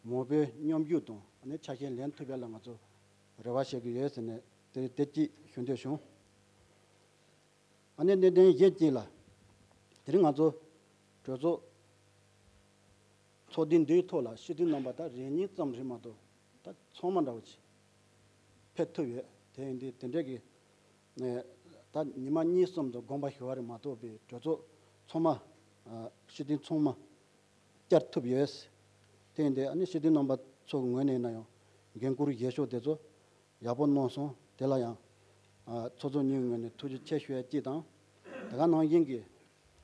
མང་པོའི་མཉམ་ཞུགས་དང་ཨ་ནི་ཆ་ཤས་ལེན་ཐུབ་ཡག་ལ་ང་ཚོ་རེ་བ་བྱེད་ཀྱི་ཡོད་ཟེར་ནས་དེ་དེ་གཅིག་ཞུ་འདོད་བྱུང་། ཨ་ནི་གནད་དོན་གཞན་གཅིག་ལ། དེ་རིང་ང་ཚོ་གྲོས་ཚོགས་ཚོགས་འདུ་འདིའི་ཐོག་ལ་སྤྱི་འཐུས་རྣམ་པ་ད་རེ་གཉིས་ཙམ་རེད་མ་གཏོགས་ད་ཚང་མ་འདྲ་བོ་ཅིག་ཕེབས་ཐུབ་ཡོད། དེ་ཡིན་དུས་དེ་འདྲའི་གི་ད་ཉི་མ་གཉིས་གསུམ་དུ་དགོངས་པ་ཞུ་བ་རེད་མ་གཏོགས་པའི་གྲོས་ཚོགས་ཚང་མ་སྤྱི་འཐུས་ཚང་མ་བཅར་ཐུབ་ཡོད། དེ་ཡིན་དུས་ཨ་ནི་སྤྱི་འཐུས་རྣམ་པ་ཚོ་གི་ངོས་ནས་ཡིན་ན་ཡང་འགན་འཁུར་བཞེས་ཕྱོགས་དེ་ཚོ་ཡག་པོ་གནང་སོང་། དེ་ལ་ཡང་ཚོགས་གཙོ་གཉིས་ཀྱི་ངོས་ནས་ཐུགས་རྗེ་ཆེ་ཞུ་ཡ་གཅིག་དང་། དེ་ག་ནང་བཞིན་གྱི་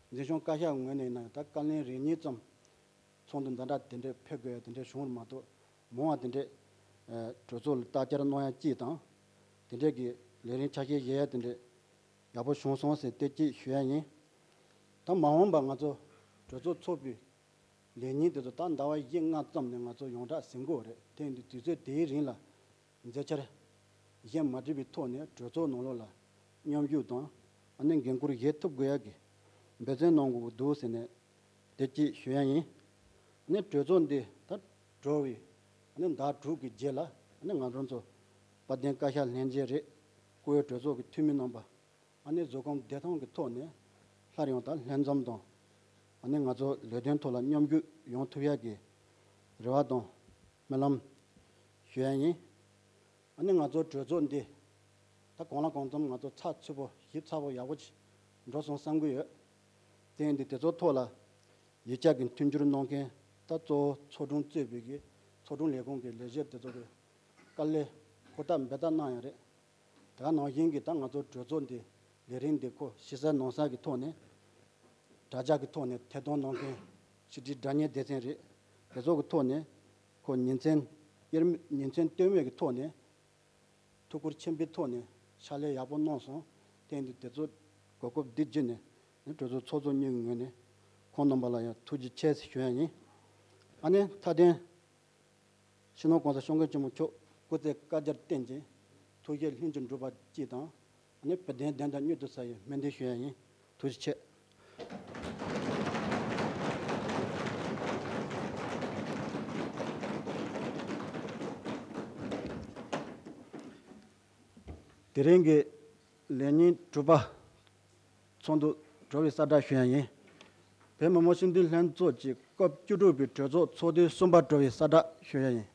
འཛིན་སྐྱོང་བཀའ་ཤག་ངོས་ནས་ཡིན་ན་ཡང་ད་བཀའ་བློན་རེ་གཉིས་ཙམ་ཚོགས་འདུ་འདི་འདྲ་དེ་འདྲས་ཕེབས་དགོས་ཡ་དེ་འདྲས་བྱུང་བ་མ་གཏོགས་མང་བ་དེ་འདྲས་གྲོས་ཚོགས་ལ་བརྟག་བཅར་གནང་ཡ་གཅིག་དང་། དེ་འདྲས་ཀྱི་ལས་རིམ་ཆ་ཤས་བཞེས་ཡ་དེ་འདྲས་ཡག་པོ་བྱུང་སོང་ཟེར་དེ་གཅིག་ཞུ་ཡ་ཡིན། ད་མ་འོངས་པ་ང་ཚོ་གྲོས་ཚོགས་ཚོགས་པའི་ལས་ཉིན་དེ་ཚོ་ད་ཟླ་བ་བཞི་ལྔ་ཙམ་ནས་ང་ཚོ་ཡོངས་གྲགས་ཟིན་དགོས་རེད། དེ་ཡིན་དུས་དུས་ཚོད་དེའི་རིང་ལ་མཛད་འཆར་གཞན་མ་འགྲིག་པའི་ཐོག་ནས་གྲོས་ཚོགས་ནང་ལོགས་ལ་མཉམ་ཞུགས་དང་ཨ་ནི་འགན་འཁུར་བཞེས་ཐུབ་དགོས་ཡ་གི་འབད་བརྩོན་གནང་དགོས་ཀྱི་འདུག་ཟེར་ནས་དེ་གཅིག་ཞུ་ཡ་ཡིན། ཨ་ནི་གྲོས་ཚོགས་འདི་ད་གྲོལ་བའི་ཨ་ནི་ཟླ་དྲུག་གི་རྗེས་ལ་ཨ་ནི་ང་རང་ཚོ་དཔལ་ལྡན་བཀའ་ཤག་ལྷན་རྒྱས་རེད། བཀུར་འོས་གྲོས་ཚོགས་ཀྱི་འཐུས་མི་རྣམ་པ། ཨ་ནི་བཟོད་སྒོམ་བདེ་ཐང་གི་ཐོག་ནས་སླར་ཡང་ད་ལྷན་འཛོམས་དང་ཨ་ནི་ང་ཚོ་ལས་དོན་ཐོག་ལ་མཉམ་ཞུགས་ཡོང་ཐུབ་ཡག་གི་རེ་བ་དང་སྨོན་ལམ་ཞུ་ཡ་ཡིན། ཨ་ནི་ང་ཚོ་གྲོས་ཚོགས་འདི་ད་གང་ལ་གང་འཚམ་ང་ཚོ་ཚགས་ཚུད་པོ་ཞིབ་ཚགས་པོ་ཡག་པོ་ཅིག་འགྲོ་སོང་བསམ་གྱི་ཡོད། དེ་ཡིན་དུས་དེ་ཚོ་ཐོག་ལ་ཡིག་ཆ་གི་མཐུན་འགྱུར་གནང་མཁན་ད་གཙོ་བོ་ཚོགས་དྲུང་གཙོས་པའི་གི་ཚོགས་དྲུང་ལས་ཁུངས་ཀྱི་ལས་བྱེད་དེ་ཚོ་གི་དཀའ་ལས་ཧུར་ཐག་འབད་ཐག་གནང་ཡ་རེད། དེ་ག་ནང་བཞིན་གྱི་ད་ང་ཚོ་གྲོས་ཚོགས་འདི་ལས་རིམ་འདི་ཁོ་ཞིབ་གསལ་ནང་གསལ་གྱི་ཐོག་ནས་དྲ་རྒྱ་གི་ཐོག་ནས་ཐད་གཏོང་གནང་མཁན་ཕྱི་དྲིལ་སྒྲ་བརྙན་སྡེ་ཚན་རེད། དེ་ཚོ་གི་ཐོག་ནས་ཁོ་ཉིན་མཚན་དབྱེར་མེད་ཉིན་མཚན་ལྟོས་མེད་ཀྱི་ཐོག་ནས་ཐུགས་ཁུར་ཆེན་པོའི་ཐོག་ནས་ཕྱག་ལས་ཡག་པོ་གནང་སོང་། དེ་ཡིན་དུས་དེ་ཚོ་གོ་སྐབས་འདི་བརྒྱུད་ནས་ནི་གྲོས་ཚོགས་ཚོགས་གཙོ་གཉིས་ཀྱི་ངོས་ནས་ཁོང་རྣམ་པ་ལ་ཡང་ཐུགས་རྗེ་ཆེ་ཞུ་ཡ་ཡིན། ཨ་ནི་མཐའ་དོན་སྤྱི་ནོར་༸གོང་ས་༸སྐྱབས་མགོན་ཆེན་པོ་མཆོག་སྐུ་ཚེ་བསྐལ་བརྒྱར་བརྟན་ཅིང་ཐུགས་བཞེད་ལྷུན་གྱིས་འགྲུབ་པ་གཅིག་དང་། ཨ་ནི་བོད་དོན་བདེན་མཐའ་མྱུར་དུ་གསལ་བའི་སྨོན་འདུན་ཞུ་ཡ་ཡིན། ཐུགས་རྗེ་ཆེ། དེ་རིང་གི་ལས་ཉིན་དྲུག་པ་ཚོགས་འདུ་གྲོལ་བའི་གསལ་བསྒྲགས་ཞུ་ཡ་ཡིན། བོད་མི་མང་སྤྱི་འཐུས་ལྷན་ཚོགས་ཀྱི་སྐབས་བཅུ་དྲུག་པའི་གྲོས་ཚོགས་ཚོགས་དུས་གསུམ་པ་གྲོལ་བའི་གསལ་བསྒྲགས་ཞུ་ཡ་ཡིན།